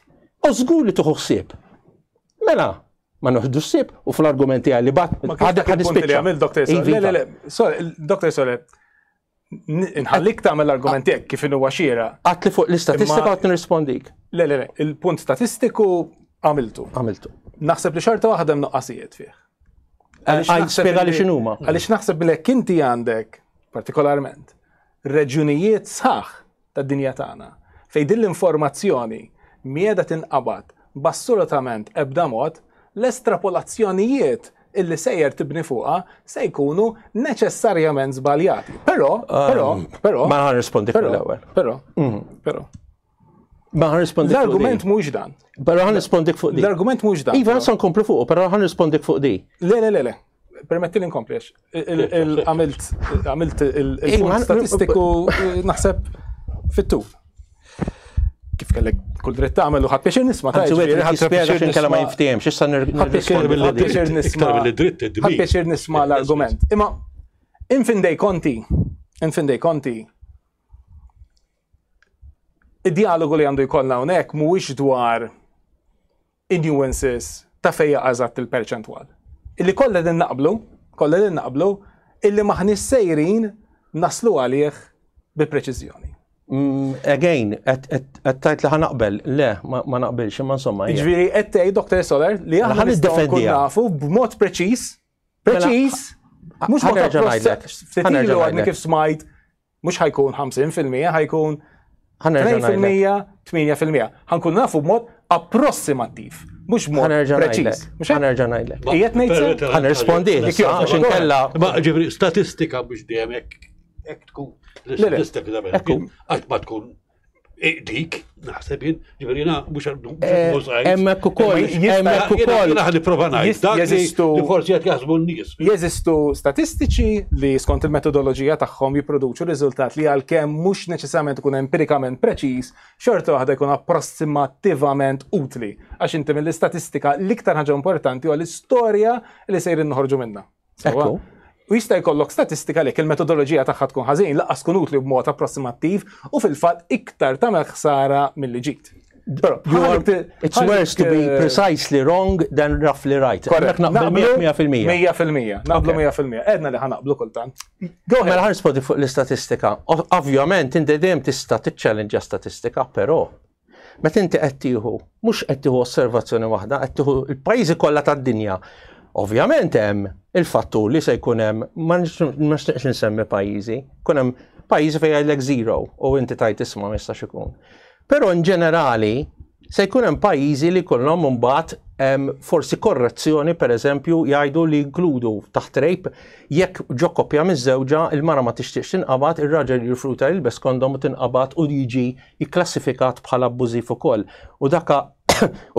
u żgur li tuħu ħsieb. Mela, ma noħdu ħsieb u fl-argumenti għalli bat. Ma kienx dak il-punt li għamil Dr. Sole. Le, le, le, sorry, Dr. Sole, nħallik tagħmel l-argument tiegħek kif inhu xieraq. Għatli fuq l-istatistika għat nirrispondik. Le, le, le, il-punt statistiku għamiltu. Għamiltu. Naħseb li xorta waħda hemm nuqqasijiet fih. Għaliex spjega li x'inhuma. Għaliex naħseb li jekk inti għandek partikolarment reġjunijiet sħaħ tad-dinja tagħna fejn din l-informazzjoni mhieda tinqabad b'assolutament ebda mod, l-estrapolazzjonijiet illi sejjer tibni fuqha se jkunu neċessarjament żbaljati. Però, però, però. Ma nirrispondi fuq l-ewwel. Però, però. Ma nirrispondi. L-argument mhux dan. Però ħa nirrispondik fuq di. L-argument mhux dan. Iva, nsa nkomplu fuq, però ħa nirrispondik fuq di. Le, le, le, le. Permetti li nkompli għax. Għamilt għamilt il-punt statistiku naħseb fit-tul. Kif kellek kull dritt tagħmel u ħadd pjaċir nisma' ta' ħadd pjaċir nisma' ma jinftehemx, issa nirrispondi. Ħadd pjaċir nisma' l-argument. Imma in fin dei conti, in fin dei conti, id-dialogu li għandu jkollna hawnhekk mhuwiex dwar in-nuances ta' fejn jaqa' eżatt il-perċentwal. Illi kollha qegħdin naqblu, kollha qegħdin naqblu illi m'aħniex sejrin naslu għalih bi preċiżjoni. Again, qed tgħid li ħa naqbel, le, ma naqbilx, imma insomma. Jiġifieri qed tgħid Dr. Soler li aħna nistgħu nkun nafu b'mod preċiż, mela, preċiż, mhux mod ngħidlek. Ilu għadni kif smajt mhux ħa jkun 50% ħa jkun 2%, 8%. Ħa nkun nafu b'mod approssimattiv, mhux b'mod preċiż. Ħa nerġa' ngħidlek. Qiegħed ngħid Ħa nirrispondi, għax inkella. Ma ġifieri statistika biex dejjem hekk tkun. L-istatistika qatt ma tkun dik, naħseb jien, ġifieri jiena mhux eh, Hemmhekk ukoll, hemmhekk ukoll. Jiena nipprova ngħid dak li forsi qed jaħsbu n-nies. Jeżistu statistiċi li skont il-metodoloġija tagħhom jipproduċu riżultat li għalkemm mhux neċessarjament ikun empirikament preċiż, xorta waħda jkun approssimattivament utli. Għax inti mill-istatistika l-iktar ħaġa importanti huwa l-istorja li sejrin noħorġu minnha. Ekku. U jista' jkollok statistika li il-metodoloġija tagħha tkun ħażin, laqas tkun utli b'mod approssimattiv u fil-fatt iktar tagħmel ħsara milli ġid. Però, it's worse to be eh, precisely wrong than roughly right. Korrekt, naqblu 100%. 100%, naqblu 100%. Edna li ħa naqblu kultant. Mela ħa nirrispondi fuq l-istatistika. Ovvjament, inti dejjem tista' tiċċellenġa statistika, però Meta inti qed tieħu, mhux qed tieħu osservazzjoni waħda, qed tieħu l-pajjiżi kollha tad-dinja. Ovvjament hemm il-fattur li se jkun hemm, ma nixtieqx insemmi pajjiżi, jkun hemm pajjiżi fejn jgħidlek zero u inti tajt isma' ma jistax ikun. Però in ġenerali se jkun hemm pajjiżi li jkollhom imbagħad forsi korrezzjoni pereżempju jgħidu li jinkludu taħt rape jekk ġo koppja miżżewġa il-mara ma tixtieqx tinqabad, ir-raġel jirrifjuta jilbes kondom u tinqabad u jiġi jikklassifikat bħala abbużiv ukoll u daka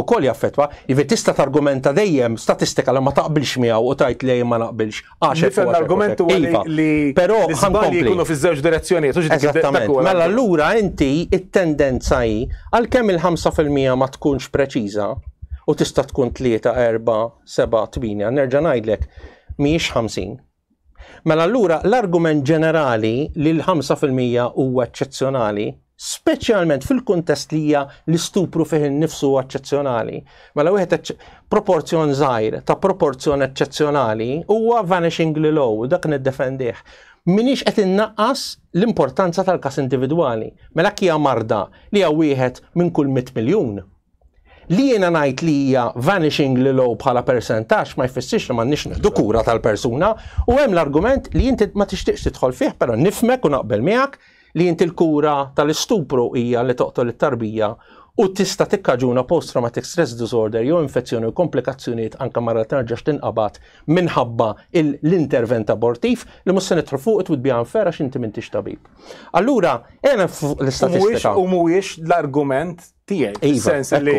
ukoll jaffettwa. Jiġifieri tista' targumenta dejjem statistika li ma taqbilx miegħu u tgħid le jien ma naqbilx għax hekk u l-argument huwa iva. li però ħankompli jkunu fiż-żewġ direzzjonijiet. Eżattament. Mela allura inti it-tendenza hi għalkemm il-5% ma tkunx preċiża u tista' tkun 3, 4, 7, 8, nerġa' ngħidlek mhijiex 50. Mela allura l-argument ġenerali li l-5% huwa eċċezzjonali, speċjalment fil-kuntest li hija l-istupru fih innifsu huwa eċċezzjonali. Mela wieħed proporzjon żgħir ta' proporzjon eċċezzjonali huwa vanishingly low, dak niddefendih. Minix qed innaqqas l-importanza tal-każ individwali. Mela hija marda li hija wieħed minn kull 100 miljun. Li jiena ngħid li hija vanishingly low bħala persentaġġ ma jfissirx li m'għandniex nieħdu kura tal-persuna u hemm l-argument li inti ma tixtieqx tidħol fih però nifhmek u naqbel miegħek li inti l-kura tal-istupru hija li toqtol it-tarbija u tista' tikkaġuna post-traumatic stress disorder jew infezzjoni u komplikazzjonijiet anke mara terġax tinqabad minħabba l-intervent abortiv li mhux se nidħlu fuq it would be unfair għax inti m'intix tabib. Allura, ejja fuq l-istatistika. U mhuwiex l-argument tiegħi. Iva, sens li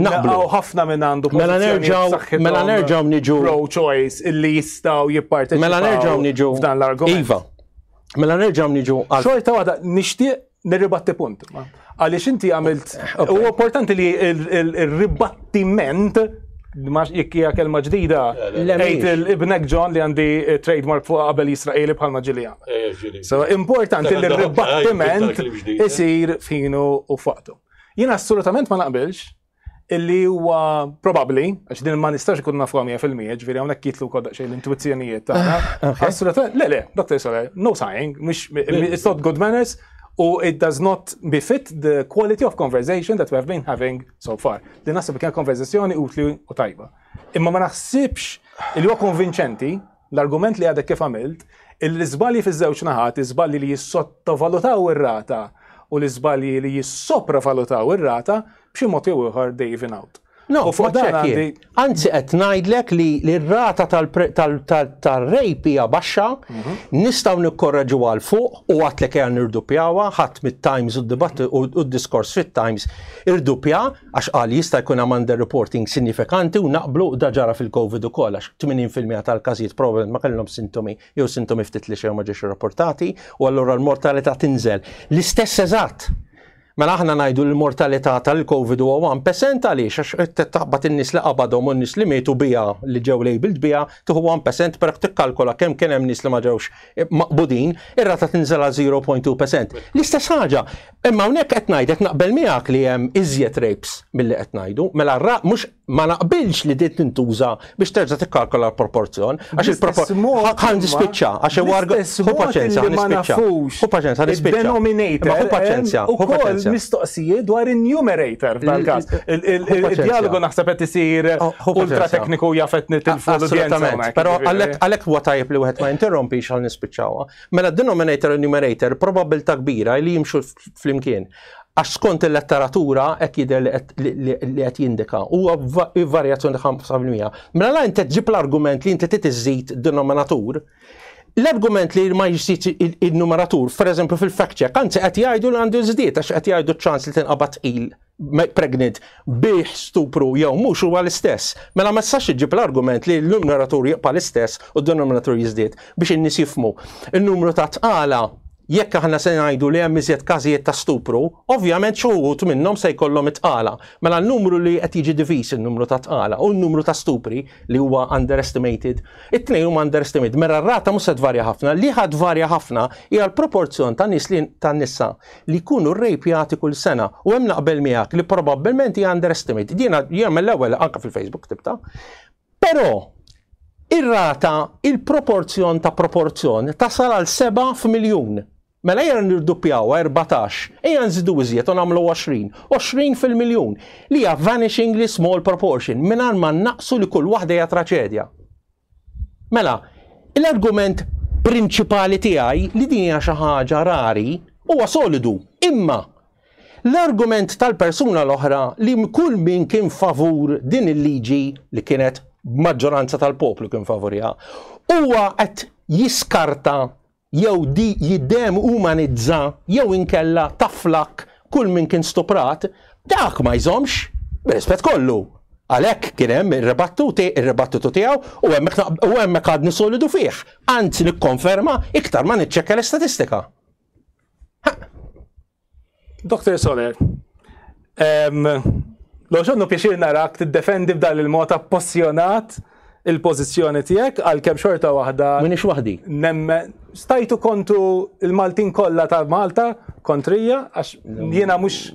naqblu ħafna minn għandu mela nerġgħu mela nerġgħu niġu pro choice illi jistgħu jipparteċipaw. Mela nerġgħu niġu f'dan l-argument. Iva. Mela nerġgħu niġu għal. Xorta waħda nixtieq nirribatti punt. Għaliex inti għamilt u importanti li il-ribattiment ma jekk hija kelma ġdida, għid il-ibnek John li għandi eh, trademark fuq qabel Israeli bħalma ġili eh, So importanti li r-ribattiment isir f'ħinu u f'waqtu. Jien assolutament ma naqbilx illi huwa probabbli, għax din ma nistax ikun nafu 100%, ġifieri hawnhekk jitlu wkoll daqsxejn l-intuizzjonijiet tagħna. Ah, Assolutament, le le, Dr. Soler, no sighing, mhux it's not good manners, u it does not befit the quality of conversation that we have been having so far. Li naħseb li kien konverzazzjoni utli u tajba. Imma ma naħsibx li huwa konvinċenti l-argument li għadek kif għamilt, l-iżbalji fiż-żewġ naħat, iżbalji li jissottovalutaw ir-rata u l-iżbalji li jissopravalutaw ir-rata b'xi mod jew ieħor they even out. No, U fuq dan għandi. Anzi qed ngħidlek li r-rata tal-rape hija baxxa, mhm. nistgħu nikkorreġu għal fuq u għatlek ejja nirduppjawha, ħadd mit-Times u d-dibattu u d-diskors fit-Times irduppja għax qal jista' jkun hemm underreporting sinifikanti u naqblu da ġara fil-COVID ukoll għax 80% tal-każijiet probablement ma kellhom sintomi jew sintomi ftit li xejn ma ġiex irrapportati u allura l-mortalità tinżel. L-istess eżatt Mela aħna ngħidu li l-mortalità tal-Covid huwa 1% għaliex għax qed taqbad in-nies li qabadhom u n-nies li mietu biha li ġew labelled biha tieħu 1% però jekk tikkalkola kemm kien hemm nies li ma ġewx maqbudin, ir-rata tinżel għal 0.2%. L-istess ħaġa, imma hawnhekk qed ngħid qed naqbel miegħek li hemm iżjed rapes milli qed ngħidu, mela mhux Ma naqbilx li din tintuża biex terġa' tikkalkola l-proporzjon, għax il-proporzjon. Ħa nispiċċa, għax huwa hu paċenzja, ħa nispiċċa. Hu paċenzja, ħa nispiċċa. Denominator. Hu paċenzja, hu paċenzja. Mistoqsijiet dwar in-numerator f'dal-każ. Il-dialogu naħseb qed isir ultra tekniku jafet nitilfu l-udjenza. Assolutament, però għalhekk huwa tajjeb li wieħed ma jinterrompix għal nispiċċawha. Mela denominator u numerator probabbiltà kbira li jimxu flimkien. Għax skont il-letteratura hekk jidher li qed jindika huwa varjazzjoni ta' 5%. Mela la inti ġib l-argument li inti trid iżżid denominatur, l-argument li ma jżid il-numeratur, per eżempju fil-fact check, anzi qed jgħidu li għandu jżdied għax qed jgħidu ċans li tinqabad tqil pregnant bih stupru jew mhux huwa l-istess. Mela ma tistax iġġib l-argument li l-numeratur jibqa' l-istess u d-denominatur jiżdied biex in-nies jifhmu. Il-numru ta' tqala Jekk aħna se ngħidu li hemm iżjed każijiet ta' stupru, ovvjament xi wħud minnhom se jkollhom it-tqala. Mela n-numru li qed jiġi diviż in-numru ta' tqala u n-numru ta' stupri li huwa underestimated, it-tnejn huma underestimated. Mela r-rata mhux se tvarja ħafna. Li ħa tvarja ħafna hija l-proporzjon ta' nies li ta' nisa li jkunu rrejpjati kull sena. U hemm naqbel miegħek li probabbilment hija underestimated. Jiena jiena mill-ewwel anke fil-Facebook ktibtha. Però, ir-rata, il-proporzjon ta' proporzjon tasal għal 7 f'miljun. Mela ejja nirduppjawha 14, ejja nżidu iżjed u nagħmlu 20, 20 fil-miljun, li hija vanishingly small proportion, mingħajr ma nnaqqsu li kull waħda hija traċedja. Mela, l-argument prinċipali tiegħi li din hija xi ħaġa rari huwa solidu, imma L-argument tal-persuna l-oħra li kull min kien favur din il-liġi li kienet maġġoranza tal-poplu kien favuriha, huwa qed jiskarta jew di jiddemumanizza jew inkella taflak kull min kien stuprat, dak ma jżommx, bir-rispett kollu. Għalhekk kien hemm ir-ribattutu tiegħu u hemmhekk għadni solidu fih. Anzi nikkonferma iktar ma niċċekkja l-istatistika. Dr. Soler, l-oġonnu pjaċir narak tiddefendi b'dan il-mod appossjonat il-pożizzjoni tiegħek għalkemm xorta waħda. Minix waħdi. Nemmen stajtu kontu il-Maltin kollha ta' Malta kontrija għax jiena mhux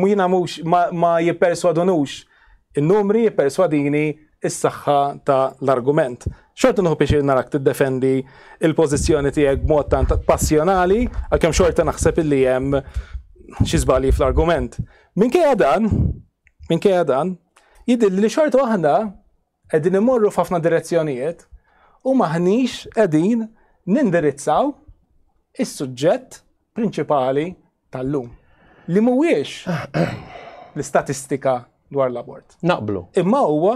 jiena mhux ma jipperswadunux In-numri jipperswadini s-saħħa ta' l-argument. Xorta nieħu pjaċir narak tiddefendi l-pożizzjoni tiegħek b'mod tant passjonali, għalkemm xorta naħseb illi hemm xi żbalji fl-argument. Minkejja dan, minkejja dan, jidhirli li xorta waħda qegħdin imorru f'ħafna direzzjonijiet u m'aħniex qegħdin nindirizzaw is-suġġett prinċipali tal-lum, li mhuwiex l-istatistika dwar l-abort. Naqblu. Imma huwa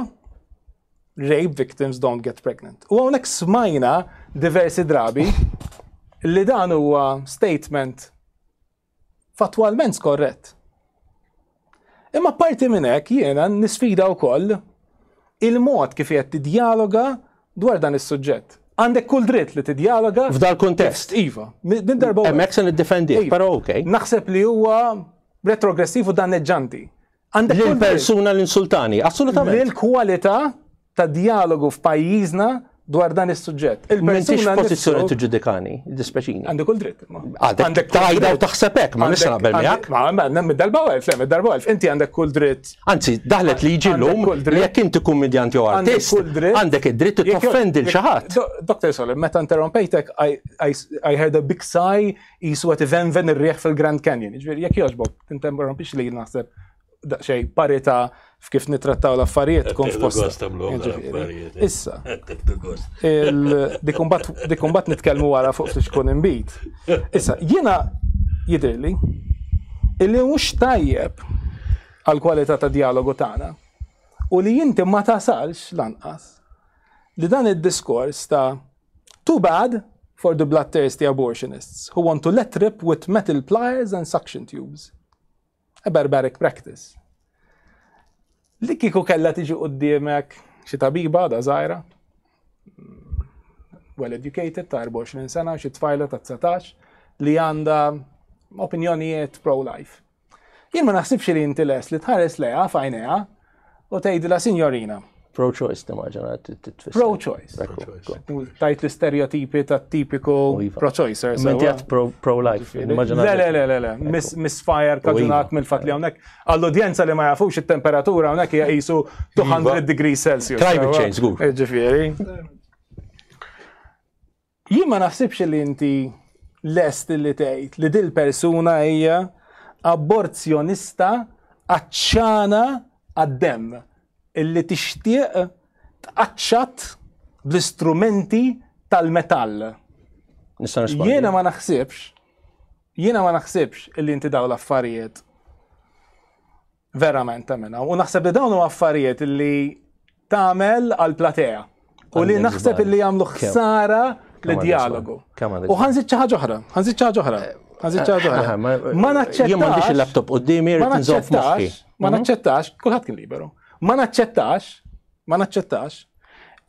rape victims don't get pregnant. U hawnhekk smajna diversi drabi li dan huwa statement fatwalment skorrett. Imma parti minn hekk jiena nisfida wkoll il-mod kif qed tidjaloga dwar dan is-suġġett. Għandek kull dritt li tidjaloga. F'dal kuntest. Iva. Din darba. Hemmhekk se niddefendih, iva. però okej. Naħseb li huwa retrogressiv u danneġġanti. Għandek kull persuna l-insultani, assolutament. Lil kwalità ta' dialogu f'pajjiżna dwar dan is-suġġett. Il-persuna pożizzjoni tiġġudikani, dispeċini. Għandi kull dritt. Għandek tajda u taħseb hekk, ma nista' naqbel miegħek. Ma ma mid-darba elf, le mid-darba elf, inti għandek kull dritt. Anzi, daħlet liġi llum li jekk inti kummedjant jew artist, għandek id-dritt toffendi l xi ħadd. Dr. Solim, meta interrompejtek, I heard a big sigh jisu qed ivenven ir-riħ fil-Grand Canyon. Ġifieri jekk jogħġbok, tinterrompix li naħseb daqsxejn parità f'kif nittrattaw l-affarijiet tkun f'posta. Issa. Dik imbagħad nitkellmu wara fuq fiex tkun imbit. Issa, jiena jidhirli illi mhux tajjeb għal kwalità ta' dialogu tagħna u li inti ma tasalx lanqas li dan id-diskors ta' too bad for the bloodthirsty abortionists who want to let rip with metal pliers and suction tubes. A barbaric practice. Li kieku kella tiġi quddiemek xi tabiba da żgħira, well educated ta' 24 sena, xi tfajla ta' 19 li għandha opinjonijiet pro-life. Jien ma naħsibx li inti les li tħares lejha f'għajnejha u tgħidilha sinjorina. Pro-choice, timmaġina tfisser. Pro-choice. Tajt l-istereotipi ta' tipiku iva. pro-choicer. Inti għat pro-life. Le, le, le, le, le. Misfire kaġunat iva. mill-fat li hawnhekk. Għall-udjenza li ma jafux it-temperatura hawnhekk hija qisu 200 iva. degrees Celsius. Climate change, żgur. Eh, ġifieri. Jien ma naħsibx li inti lest li tgħid li dil persuna hija aborzjonista għatxana għad-demm illi tixtieq tqaċċat bl-istrumenti tal-metall. Jiena ma naħsibx, jiena ma naħsibx illi inti daw l-affarijiet verament tagħmilha. U naħseb li dawn huma affarijiet illi tagħmel għal platea. U li naħseb illi jagħmlu ħsara li dialogu. U ħanżid xi ħaġa oħra, ħanżid xi ħaġa oħra. Ħanżid xi ħaġa oħra. Ma naċċettax. Jien m'għandix il-laptop quddiemi ma naċċettax, ma mhm. naċċettax, kulħadd kien liberu. Ma naċċettax, ma naċċettax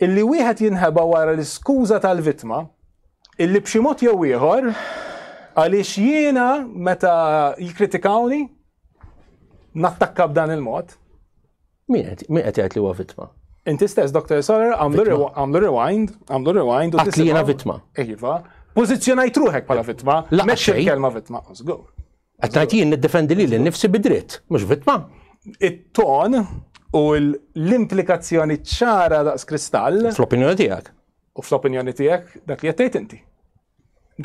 illi wieħed jinħeba wara l-iskuża tal-vittma illi b'xi mod jew ieħor għaliex jiena meta jikkritikawni nattakka b'dan il-mod. Min qed jgħid li huwa vittma? Inti stess, Dr. Soler, għamlu rewind, għamlu rewind. Għat li jiena vittma. Iva. Pożizzjonajt ruħek bħala vittma, mexxi il-kelma vittma, żgur. Qed ngħid jien niddefendi lili nnifsi bi dritt, mhux vittma. It-ton u l-implikazzjoni ċara daqs kristall. Fl-opinjoni tiegħek. U fl-opinjoni tiegħek dak li qed tgħid inti.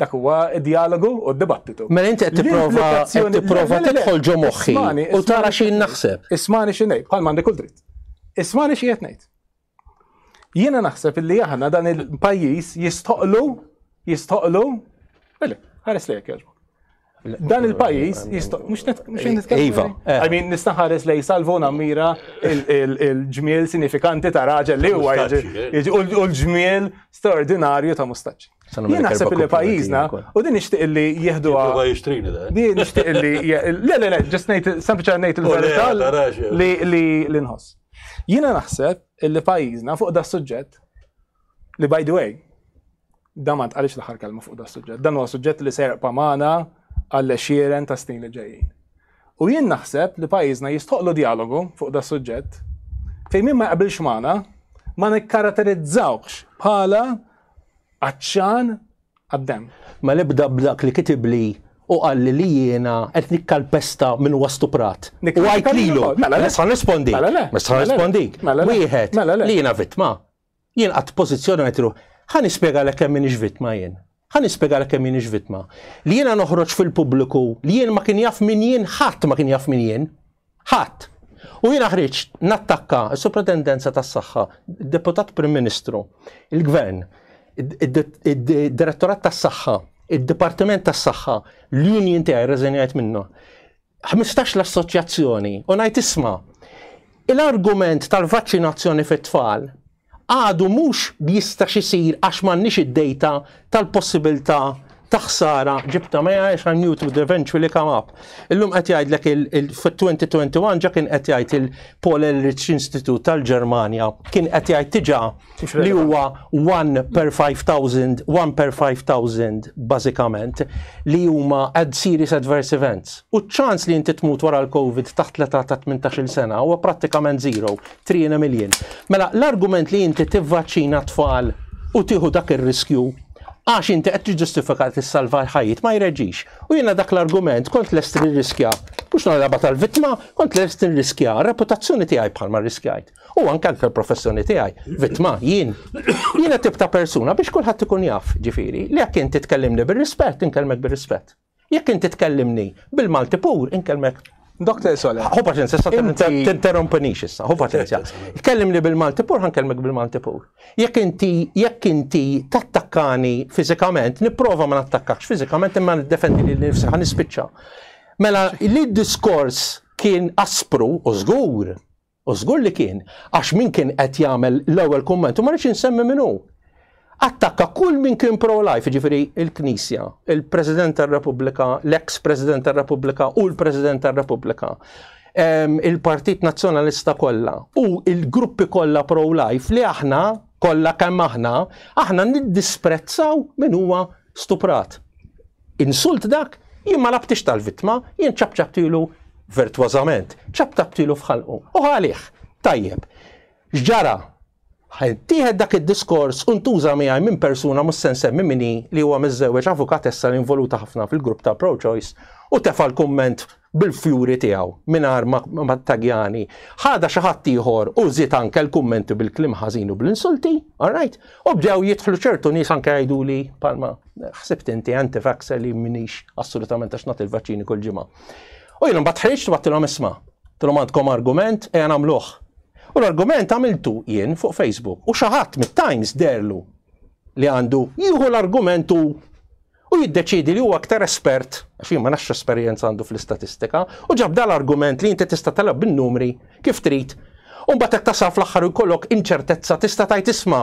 Dak huwa d-dialogu u d-dibattitu. Mela inti qed tipprova qed tipprova tidħol ġo moħħi u tara xi naħseb. Ismani xi ngħid, bħal m'għandi kull dritt. Ismani xi qed ngħid. Jiena naħseb illi aħna dan il-pajjiż jistoqlu jistoqlu, ħares lejk jogħġbok. Dan il-pajjiż jista' mhux nitkellem. Iva. Eh. I mean nista' ħares lej salvu nammira il-ġmiel sinifikanti ta' raġel li huwa eh. u l-ġmiel straordinarju ta' mustaċċi. Jien naħseb li pajjiżna u din nixtieq li jieħdu Din nixtieq li le le le ġest ngħid sempliċement ngħid il-verità li li nħoss. Jiena naħseb li pajjiżna fuq da suġġett li by the way Dan ma ntqalix l-aħħar kelma fuq da suġġett. Dan huwa suġġett li se jerqpa' magħna għall għexieren ta' snin li ġejjin. U jien naħseb li pajjiżna jistħoqlu dialogu fuq da suġġett fejn min ma jaqbilx magħna ma nikkaratterizzawhx bħala għatxan għad-demm. Ma nibda b'dak li kitibli u qalli li jiena qed nikkalpesta min huwa stuprat. U għidt lilu, mela nista' nirrispondi. Nista' nirrispondik. Wieħed li jiena vittma. Jien qatt pożizzjonajt ruħ. Ħa nispjegalek kemm m'iniex vittma jien. Ħa nispjegalek kemm m'iniex vittma. Li jiena noħroġ fil-pubbliku li jien ma kien jaf min jien, ħadd ma kien jaf min jien. Ħadd. U jiena ħriġt nattakka s-Supratendenza tas-Saħħa, id-Deputat Prim Ministru, il-Gvern, id-Direttorat tas-Saħħa, id-Dipartiment tas-Saħħa, l-union tiegħi rreżenjajt minnu. 15 l-assoċjazzjoni u ngħid isma' l-argument tal-vaċċinazzjoni fit-tfal għadu mhux jistax isir għax m'għandniex id-data tal-possibilità ta' ħsara ġibta miegħi għax I knew it would eventually come up. Illum qed jgħidlek fil-2021 ġa kien qed jgħid il-Paul Ehrlich Institute tal-Ġermanja kien qed jgħid diġà li huwa 1 per 5,000, 1 per 5,000 bażikament li huma ad serious adverse events. U ċ-ċans li inti tmut wara l-COVID taħt l-età ta' 18-il sena huwa prattikament zero, 3 in a million. Mela l-argument li inti tivvaċċina tfal u tieħu dak ir-riskju għax inti qed tiġġustifika tissalva l-ħajjiet ma jreġix. U jiena dak l-argument kont lest nirriskja, mhux nagħlaba tal-vittma, kont lest nirriskja r-reputazzjoni tiegħi bħalma rriskjajt. U anke anke l-professjoni tiegħi, vittma, jien. Jiena tip ta' persuna biex kulħadd ikun jaf, ġifieri, li jekk inti tkellimni bir-rispett, inkellmek bir-rispett. Jekk inti tkellimni bil-Malti pur, inkellmek Dr. Sole. Hu paċenzja, sa tinterrompinix issa, hu paċenzja. Tkellimni bil-Malti pur, ħankellmek bil-Malti pur. Jekk inti jekk inti tattakkani fiżikament, nipprova ma nattakkakx fiżikament imma niddefendi lili nnifsi ħa nispiċċa. Mela li d-diskors kien aspru u żgur, U żgur li kien, għax min kien qed jagħmel l-ewwel kumment, u ma rridx insemmi min hu, attakka kull min kien pro-life, jiġifieri il-Knisja, il-President tar-Repubblika, l-eks President tar-Repubblika u l-President tar-Repubblika, il-Partit Nazzjonalista kollha u il-gruppi kollha pro-life li aħna kollha kemm aħna, aħna niddisprezzaw min huwa stuprat. Insult dak? Jien ma labtix tal-vittma, jien ċapċaptilu virtwożament, ċaptaptilu f'ħalqu. U ħalih. Tajjeb. X'ġara? Tieħed dak id-diskors u ntuża miegħi minn persuna mhux se nsemmi min hi li huwa miżżewweġ avukatessa li involuta ħafna fil-grupp ta' pro-choice u tefa' l-kumment bil-fjuri tiegħu mingħajr ma ttagjani. Ħadha xi ħadd ieħor u żied anke l-kummenti bil-kliem ħażin u bl-insulti, all right? U bdew jidħlu ċertu nies anke jgħiduli palma ħsibt inti anti-vaxxer li minix assolutament għax nagħti l-vaċċini kull ġimgħa. U jiena mbagħad ħriġt u għedtilhom isma' tilhom għandkom argument ejja nagħmluh. U l-argument għamiltu jien fuq Facebook u xi ħadd mit-Times deherlu li għandu jieħu l-argument u u jiddeċiedi li huwa aktar espert, għax jien ma nafx esperjenza għandu fl-istatistika, u ġab dal-argument li inti tista' telgħab bin-numri kif trid. U mbagħad hekk tasal fl-aħħar u jkollok inċertezza tista' tgħid isma'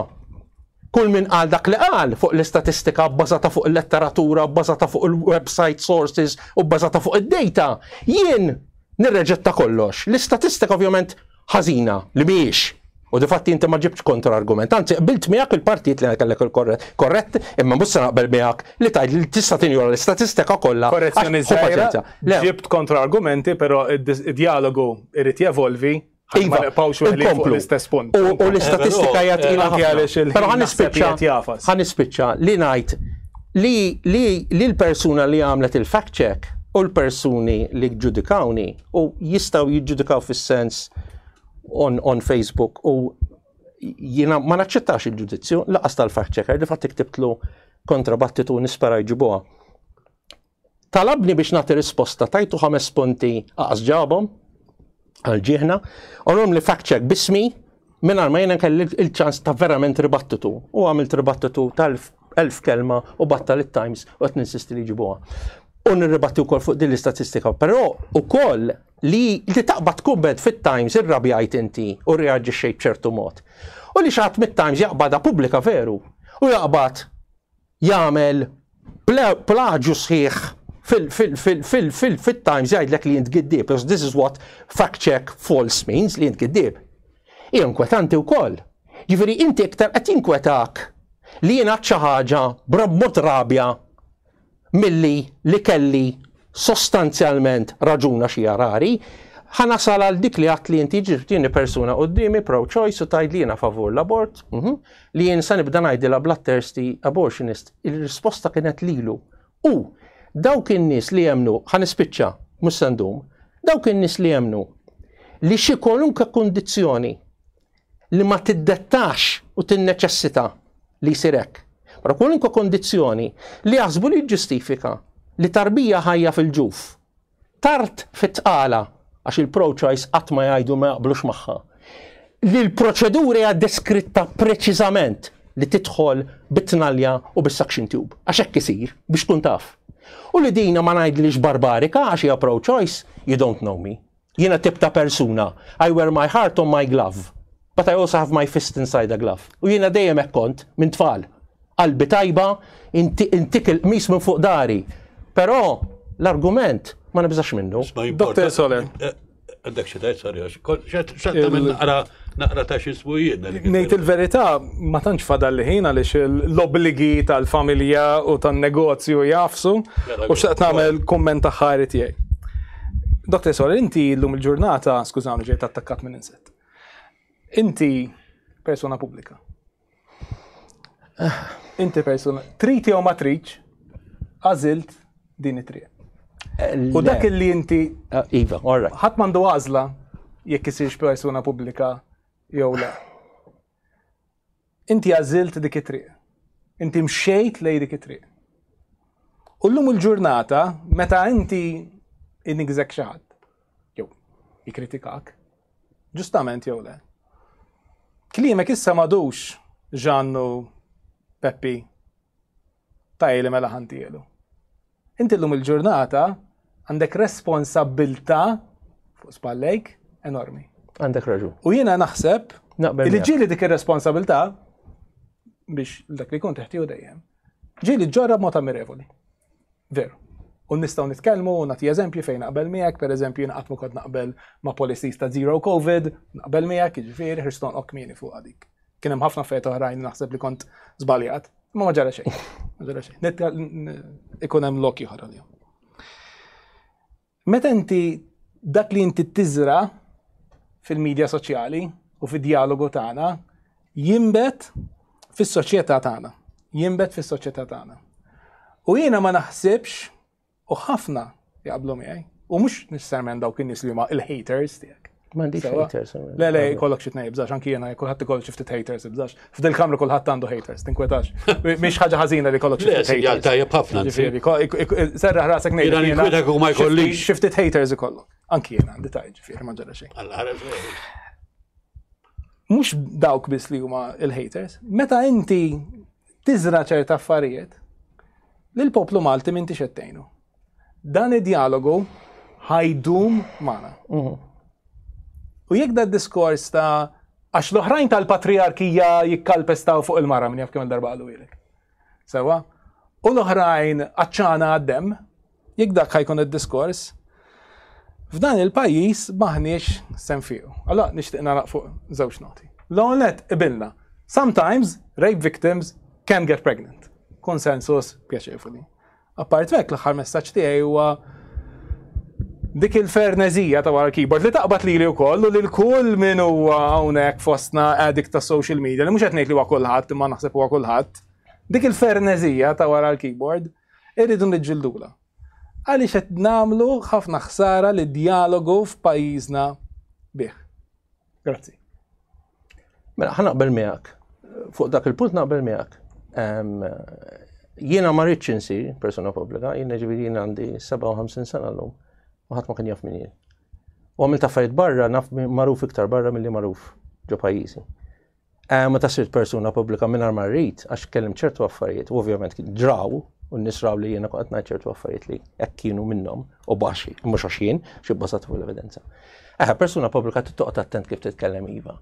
kull min qal dak li qal fuq l-istatistika bbażata fuq il-letteratura, bbażata fuq il-website sources u bbażata fuq id-data, jien nirreġetta kollox. L-istatistika ovvjament ħażina li mhijiex. U difatti inti ma ġibtx kontra-argument. Anzi, qbilt miegħek il-partijiet li kellek il-korrett, imma mhux se naqbel miegħek li tgħid li tista' tinjora l-istatistika kollha. Korrezzjoni żgħira. Ġibt kontra-argumenti, però id-dialogu irid jevolvi. Iva, ma nibqgħux weħlin fuq l-istess punt. U l-istatistika hija tqila ħafna. Però ħa nispiċċa ħa nispiċċa li ngħid li li l-persuna li għamlet il-fact check u l-persuni li ġudikawni u jistgħu jiġġudikaw fis-sens on, on Facebook u jiena ma naċċettax il-ġudizzju laqas tal-fact checker li fatt ktibtlu kontrabattitu nispera jġibuha. Talabni biex nagħti risposta tajtu ħames punti aqas ġabhom għal ġieħna, u li fact check bismi mingħajr ma jiena kelli il-ċans ta' verament ribattitu u għamilt ribattitu tal-elf kelma u batta lit-Times u qed ninsisti li jġibuha. U nirribatti wkoll fuq din l-istatistika, però ukoll li li taqbad kumment fit-Times irrabjajt inti u reaġixxejt b'ċertu mod. U li xi ħadd mit-Times jaqbadha pubblika veru u jaqbad jagħmel plaġju sħiħ fil-Times jgħidlek li int giddieb, because this is what fact check false means li int giddieb. Hija inkwetanti wkoll. Ġifieri inti iktar qed jinkwetak li jien xi ħaġa b'mod rabja milli li kelli sostanzjalment raġuna xi rari, ħa nasal għal dik li għat li inti ġirtini persuna quddiemi pro-choice u tgħid li jiena favur l-abort, li jien sa nibda ngħidilha bloodthirsty abortionist. Il-risposta kienet lilu. U dawk in-nies li jemnu, ħa nispiċċa, mhux se ndum, dawk in-nies li jemnu li xi kwalunkwe kundizzjoni li ma tiddettax u tinneċessita li jsir hekk. Però kwalunkwe kondizzjoni li jaħsbu li ġġustifika li tarbija ħajja fil-ġuf, tard fit-tqala, għax il-pro-choice qatt ma jgħidu ma jaqblux magħha, li l-proċedura hija deskritta preċiżament li tidħol bit-tnalja u bis-suction tube. Għax hekk isir biex tkun taf. U li dina ma ngħidlix barbarika għax hija pro-choice, you don't know me. Jiena tip ta' persuna. I wear my heart on my glove. But I also have my fist inside a glove. U jiena dejjem hekk kont minn tfal. Qalbi tajba, intik il-qmis minn fuq dari. Però l-argument ma nibżax minnu. Dr. Soler. Għandek xi tgħid, sorry, għax naqra naqra ta' xi ismu jien. Ngħid il-verità ma tantx fadal li ħin għaliex l-obbligi tal-familja u tan-negozju jafsu u xtaqt nagħmel kumment aħħari tiegħi. Dr. Soler, inti llum il-ġurnata, skużawni ġejt attakkat minn insett. Inti persona pubblika. Inti persona, trid jew ma tridx, għażilt din it-triq. U dak li inti. Iva, all right. Ħadd m'għandu għażla jekk isirx persuna pubblika jew le. Inti għażilt dik it-triq. Inti mxejt lej dik it-triq. U llum il-ġurnata, meta inti inigżek xi ħadd, jew jikkritikak, ġustament jew le. Kliemek issa m'għadux Ġannu Peppi tajli mela ħantielu. Inti llum il-ġurnata għandek responsabbiltà fuq spallejk enormi. Għandek raġun. U jiena naħseb Naqbel li miegħek. ġieli dik ir-responsabilità biex dak li kont teħtiju dejjem. Ġieli ġġorra b'mod ammirevoli. Veru. U nistgħu nitkellmu u nagħti eżempji fejn naqbel miegħek, pereżempju jiena qatt ma kont naqbel ma' policies ta' zero COVID, naqbel miegħek, jiġifieri ħriġt tonqok kmieni fuq dik. Kien hemm ħafna affarijiet oħrajn li naħseb li kont żbaljat, imma ma ġara xejn. Ma ġara xejn. Ikun hemm lok ieħor għalihom. Meta inti dak li inti tiżra fil-medja soċjali u fid-dialogu tagħna. Jinbet fis-soċjetà tagħna. Jinbet fis-soċjetà tagħna. U jiena ma naħsibx u ħafna jaqblu miegħi. U mhux neċessarjament dawk in-nies li huma il-haters tiegħek. M'għandix haters. Le, le, kollok xi tnejn ibżax, anki jiena kulħadd ikollu xi ftit haters ibżax. F'dil kamra kulħadd għandu haters, tinkwetax. Mhix ħaġa ħażina li kollok xi ftit haters. Tajjeb ħafna. Serraħ rasek ngħid. Jiena ninkwetak u ma jkollix. Xi ftit haters ikollok. Anki jiena għandi tajt ġifieri ma ġara xejn. Mhux dawk biss li huma il-haters, meta inti tiżra ċerta affarijiet, lill-poplu Malti m'intix qed tgħinu. Dan id-dialogu ħajdum magħna. Mhm. U jekk da diskors ta' għax l-oħrajn tal-patriarkija jikkalpestaw fuq il-mara minn jaf kemm darba qalu ilek. Sewa? U l-oħrajn għaċċana għad-demm, jekk dak ħajkun id-diskors, f'dan il-pajjiż maħniex se nfiqu. Allora nixtieq nagħlaq fuq żewġ noti. L-ewwel nett qbilna. Sometimes rape victims can get pregnant. Konsensus pjaċevoli. Apart hekk l-aħħar messaġġ tiegħi huwa dik il-fernezija ta' wara keyboard li taqbad lili wkoll u lil kull min huwa hawnhekk fostna addict ta' social media li mhux qed ngħid li huwa kulħadd imma naħseb huwa kulħadd. Dik il-fernezija ta' wara l-keyboard irridu niġġildula. Għaliex qed nagħmlu ħafna ħsara li dialogu f'pajjiżna bih. Grazzi. Mela, ħa naqbel miegħek. Fuq dak il-punt naqbel miegħek. Jiena ma rridx insir persuna pubblika, jiena ġifieri jiena għandi 57 sena llum, u ħadd ma kien jaf min jien. U għamilt affarijiet barra, naf magħruf iktar barra milli magħruf ġo pajjiżi. Eh, meta sirt persuna pubblika mingħajr ma rrid, għax kellim ċertu affarijiet, u ovvjament kien ġraw, u n-nies raw li jiena kont ngħid ċertu affarijiet li hekk kienu minnhom, u baxi, mhux għax jien, xi bbażat fuq l-evidenza. Eh, persuna pubblika tittoqgħod attent kif titkellem iva.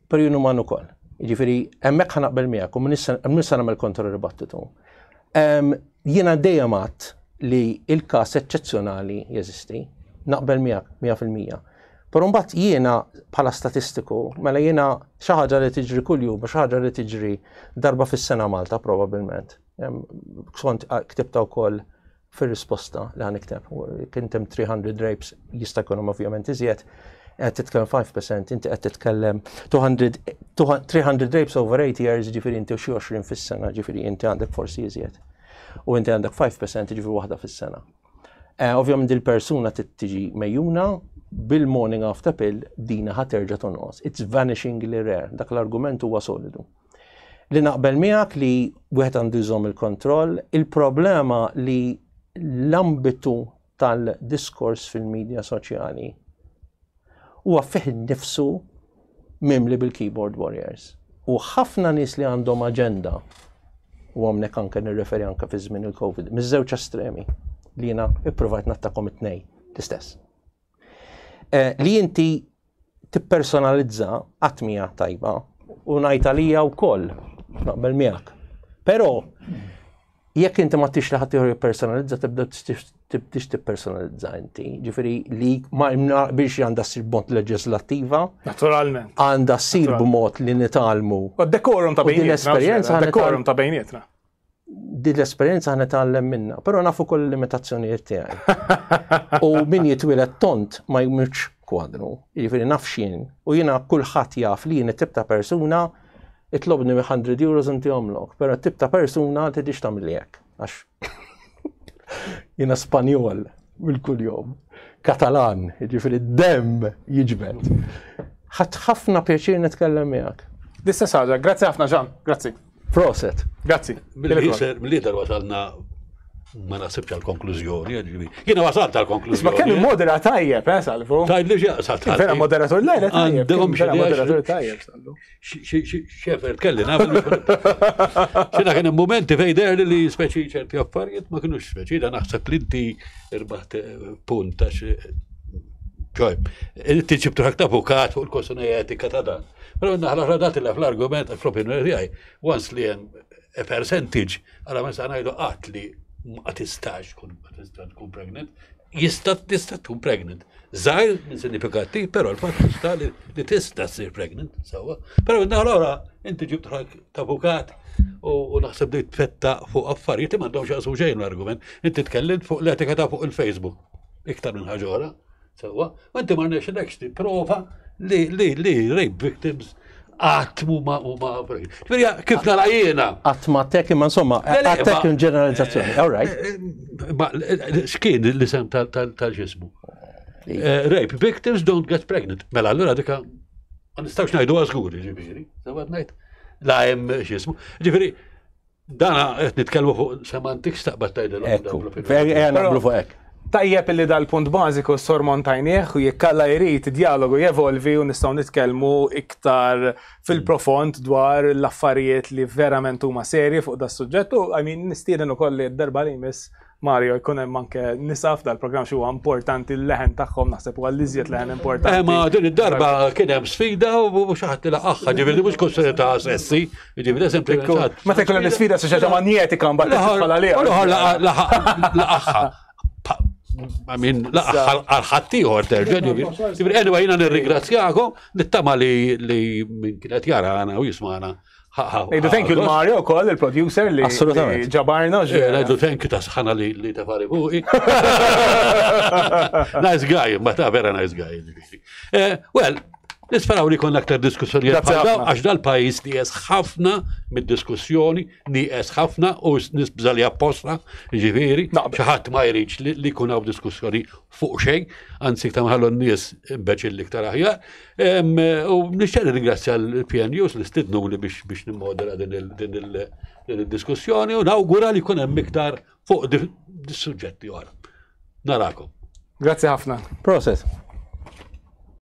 Però jien uman ukoll. Jiġifieri hemmhekk ħa naqbel miegħek u minn nista' nagħmel kontra ribattitu. Jiena dejjem għadt li il-każ eċċezzjonali jeżisti, naqbel miegħek 100%. Però mbagħad jiena bħala statistiku, mela jiena xi ħaġa li tiġri kuljum, xi ħaġa li tiġri darba fis-sena Malta probabbilment. Kont ktibta wkoll fir-risposta li ħanikteb. Kien hemm 300 rapes jista' jkun hemm ovvjament iżjed, qed titkellem 5%, inti qed titkellem 200, 300 rapes over 8 years, ġifieri inti xi 20 fis-sena, ġifieri inti għandek forsi iżjed. U inti għandek 5% ġifieri waħda fis-sena. Eh, ovvjament il-persuna tiġi mejjuna bil-morning after pill dina ħa terġa' tonqos. It's vanishingly rare. Dak l-argument huwa solidu. Li naqbel miegħek li wieħed għandu jżomm il-kontroll, il-problema li l-ambitu tal-diskors fil-medja soċjali huwa fih innifsu mimli bil-keyboard warriors. U ħafna nies li għandhom aġenda, u hawnhekk anke nirreferi anke fi żmien il-Covid, miż-żewġ estremi li jiena ippruvajt nattakom it-tnej l-istess. Eh, li inti tippersonalizza qatt mija tajba u ngħid għalija wkoll naqbel miegħek. Però Jekk inti ma tix li ħadd ieħor jippersonalizza tibda tibdix tippersonalizza inti. Ġifieri li ma biex għandha ssir b'mod leġislattiva. Naturalment. Għandha ssir b'mod li nitgħallmu. U dekorum ta' bejnietna. L-esperjenza dekorum ta' bejnietna. Din l-esperjenza ħa nitgħallem minnha, però nafu kull limitazzjonijiet tiegħi. U min jitwieled tont ma jmurx kwadru. Jiġifieri naf x'jien u jiena kulħadd jaf li jien it-tip ta' persuna Itlobni 100 euros intihomlok, però tip ta' persuna tidix tagħmilli hekk. Għax jiena Spanjol mill-kuljom, Katalan, jiġifieri d-demm jiġbed. Ħadd ħafna pjaċir nitkellem miegħek. L-istess ħaġa, grazzi ħafna Ġan, grazzi. Proset. Grazzi. Mill-lider wasalna ma nasibx għal konklużjoni, jiena wasalt għal konklużjoni. Ma kemm modera tajjeb, eh, Salvu? Tajjeb li ġaqsat. Vera moderatur lejla tajjeb. Vera moderatur tajjeb, Salvu. Xefer kelli nagħmel. Xina kien hemm momenti fejn deher li speċi ċerti affarijiet ma kinux speċi, da naħseb li inti irbaħt eh, punt għax eh, ċoj, inti ġibtu ħak avukat fuq il-kwestjoni etika ta' dan. Però naħla oħra dat fl-argument fl-opinjoni tiegħi, once li hemm a percentage, għala ma nista' ngħidu qatt li ma tistax tkun ma tistax tkun pregnant, jista' tista' tkun pregnant. Żgħir minn sinifikattiv, però l-fatt tista' li tista' ssir pregnant, sewwa. Però naħla inti ġibt ta' avukat u naħseb li tfetta fuq affarijiet li m'għandhomx jaqsmu xejn l-argument. Inti tkellimt fuq l-etika ta' fuq il-Facebook iktar minn ħaġa oħra. Sewwa, u inti ma rnexxilekx tipprova li li li rape victims Qatt huma huma. Ġifieri kif nara jiena. Qatt ma tek imma insomma, qatt tek ġeneralizzazzjoni. All right. Eh, eh, ma eh, x'kien l-isem tal-ġismu? Rape victims don't get pregnant. Mela allura dika ma nistgħux ngħidu żgur, ġifieri. Sewwa ngħid. La hemm x'ismu. Ġifieri, Dana qed nitkellmu fuq semantics taqbad tgħidilhom. Ekku, ejja naqblu fuq hekk. Tajjeb li dal-punt bażiku sormontajnieh u jekk Alla jrid id-djalogu jevolvi u nistgħu nitkellmu iktar fil-profond dwar l-affarijiet li verament huma serji fuq das-suġġett u I mean nistieden ukoll li d-darba li jmiss Mario, jkun hemm anke nisa f'dal-programm xi huwa importanti l-leħen tagħhom naħseb huwa l-iżjed leħen importanti. Eh, ma din id-darba kien hemm sfida u xi ħadd laqaħħa, ġifieri mhux kwestjoni ta' sessi, ġifieri sempliċement. Meta jkun hemm sfida xi ħaġa manjetika mbagħad tidħol għaliha. Laqaħħa. I mean, laqaħħa għal ħaddieħor terġa' ġifieri. Ġifieri anyway jiena nirringrazzjakom, nittama li min kienet jarana u jismana Nejdu thank you l-Mario koll, il-producer li Assolutament. ġabarna. Eh, Nejdu thank you ta' sħana li li ta' fari fuqi. Nice guy, ma ta' vera nice guy. Eh, well, nisperaw li konna aktar diskussjoni għax dal-pajis li jes ħafna mid-diskussjoni, nieqes ħafna u nisbża li apposta, ġifieri, xi ħadd ma jridx li jkun hawn diskussjoni fuq xejn, anzi iktar ħallu n-nies imbeċilli iktar aħjar. U nixtieq nirringrazzja l-PN News li stidnuni biex biex nimmodera din il-diskussjoni u nawgura li jkun hemm iktar fuq dis-suġġetti oħra. Narakom. Grazzi ħafna. Proset.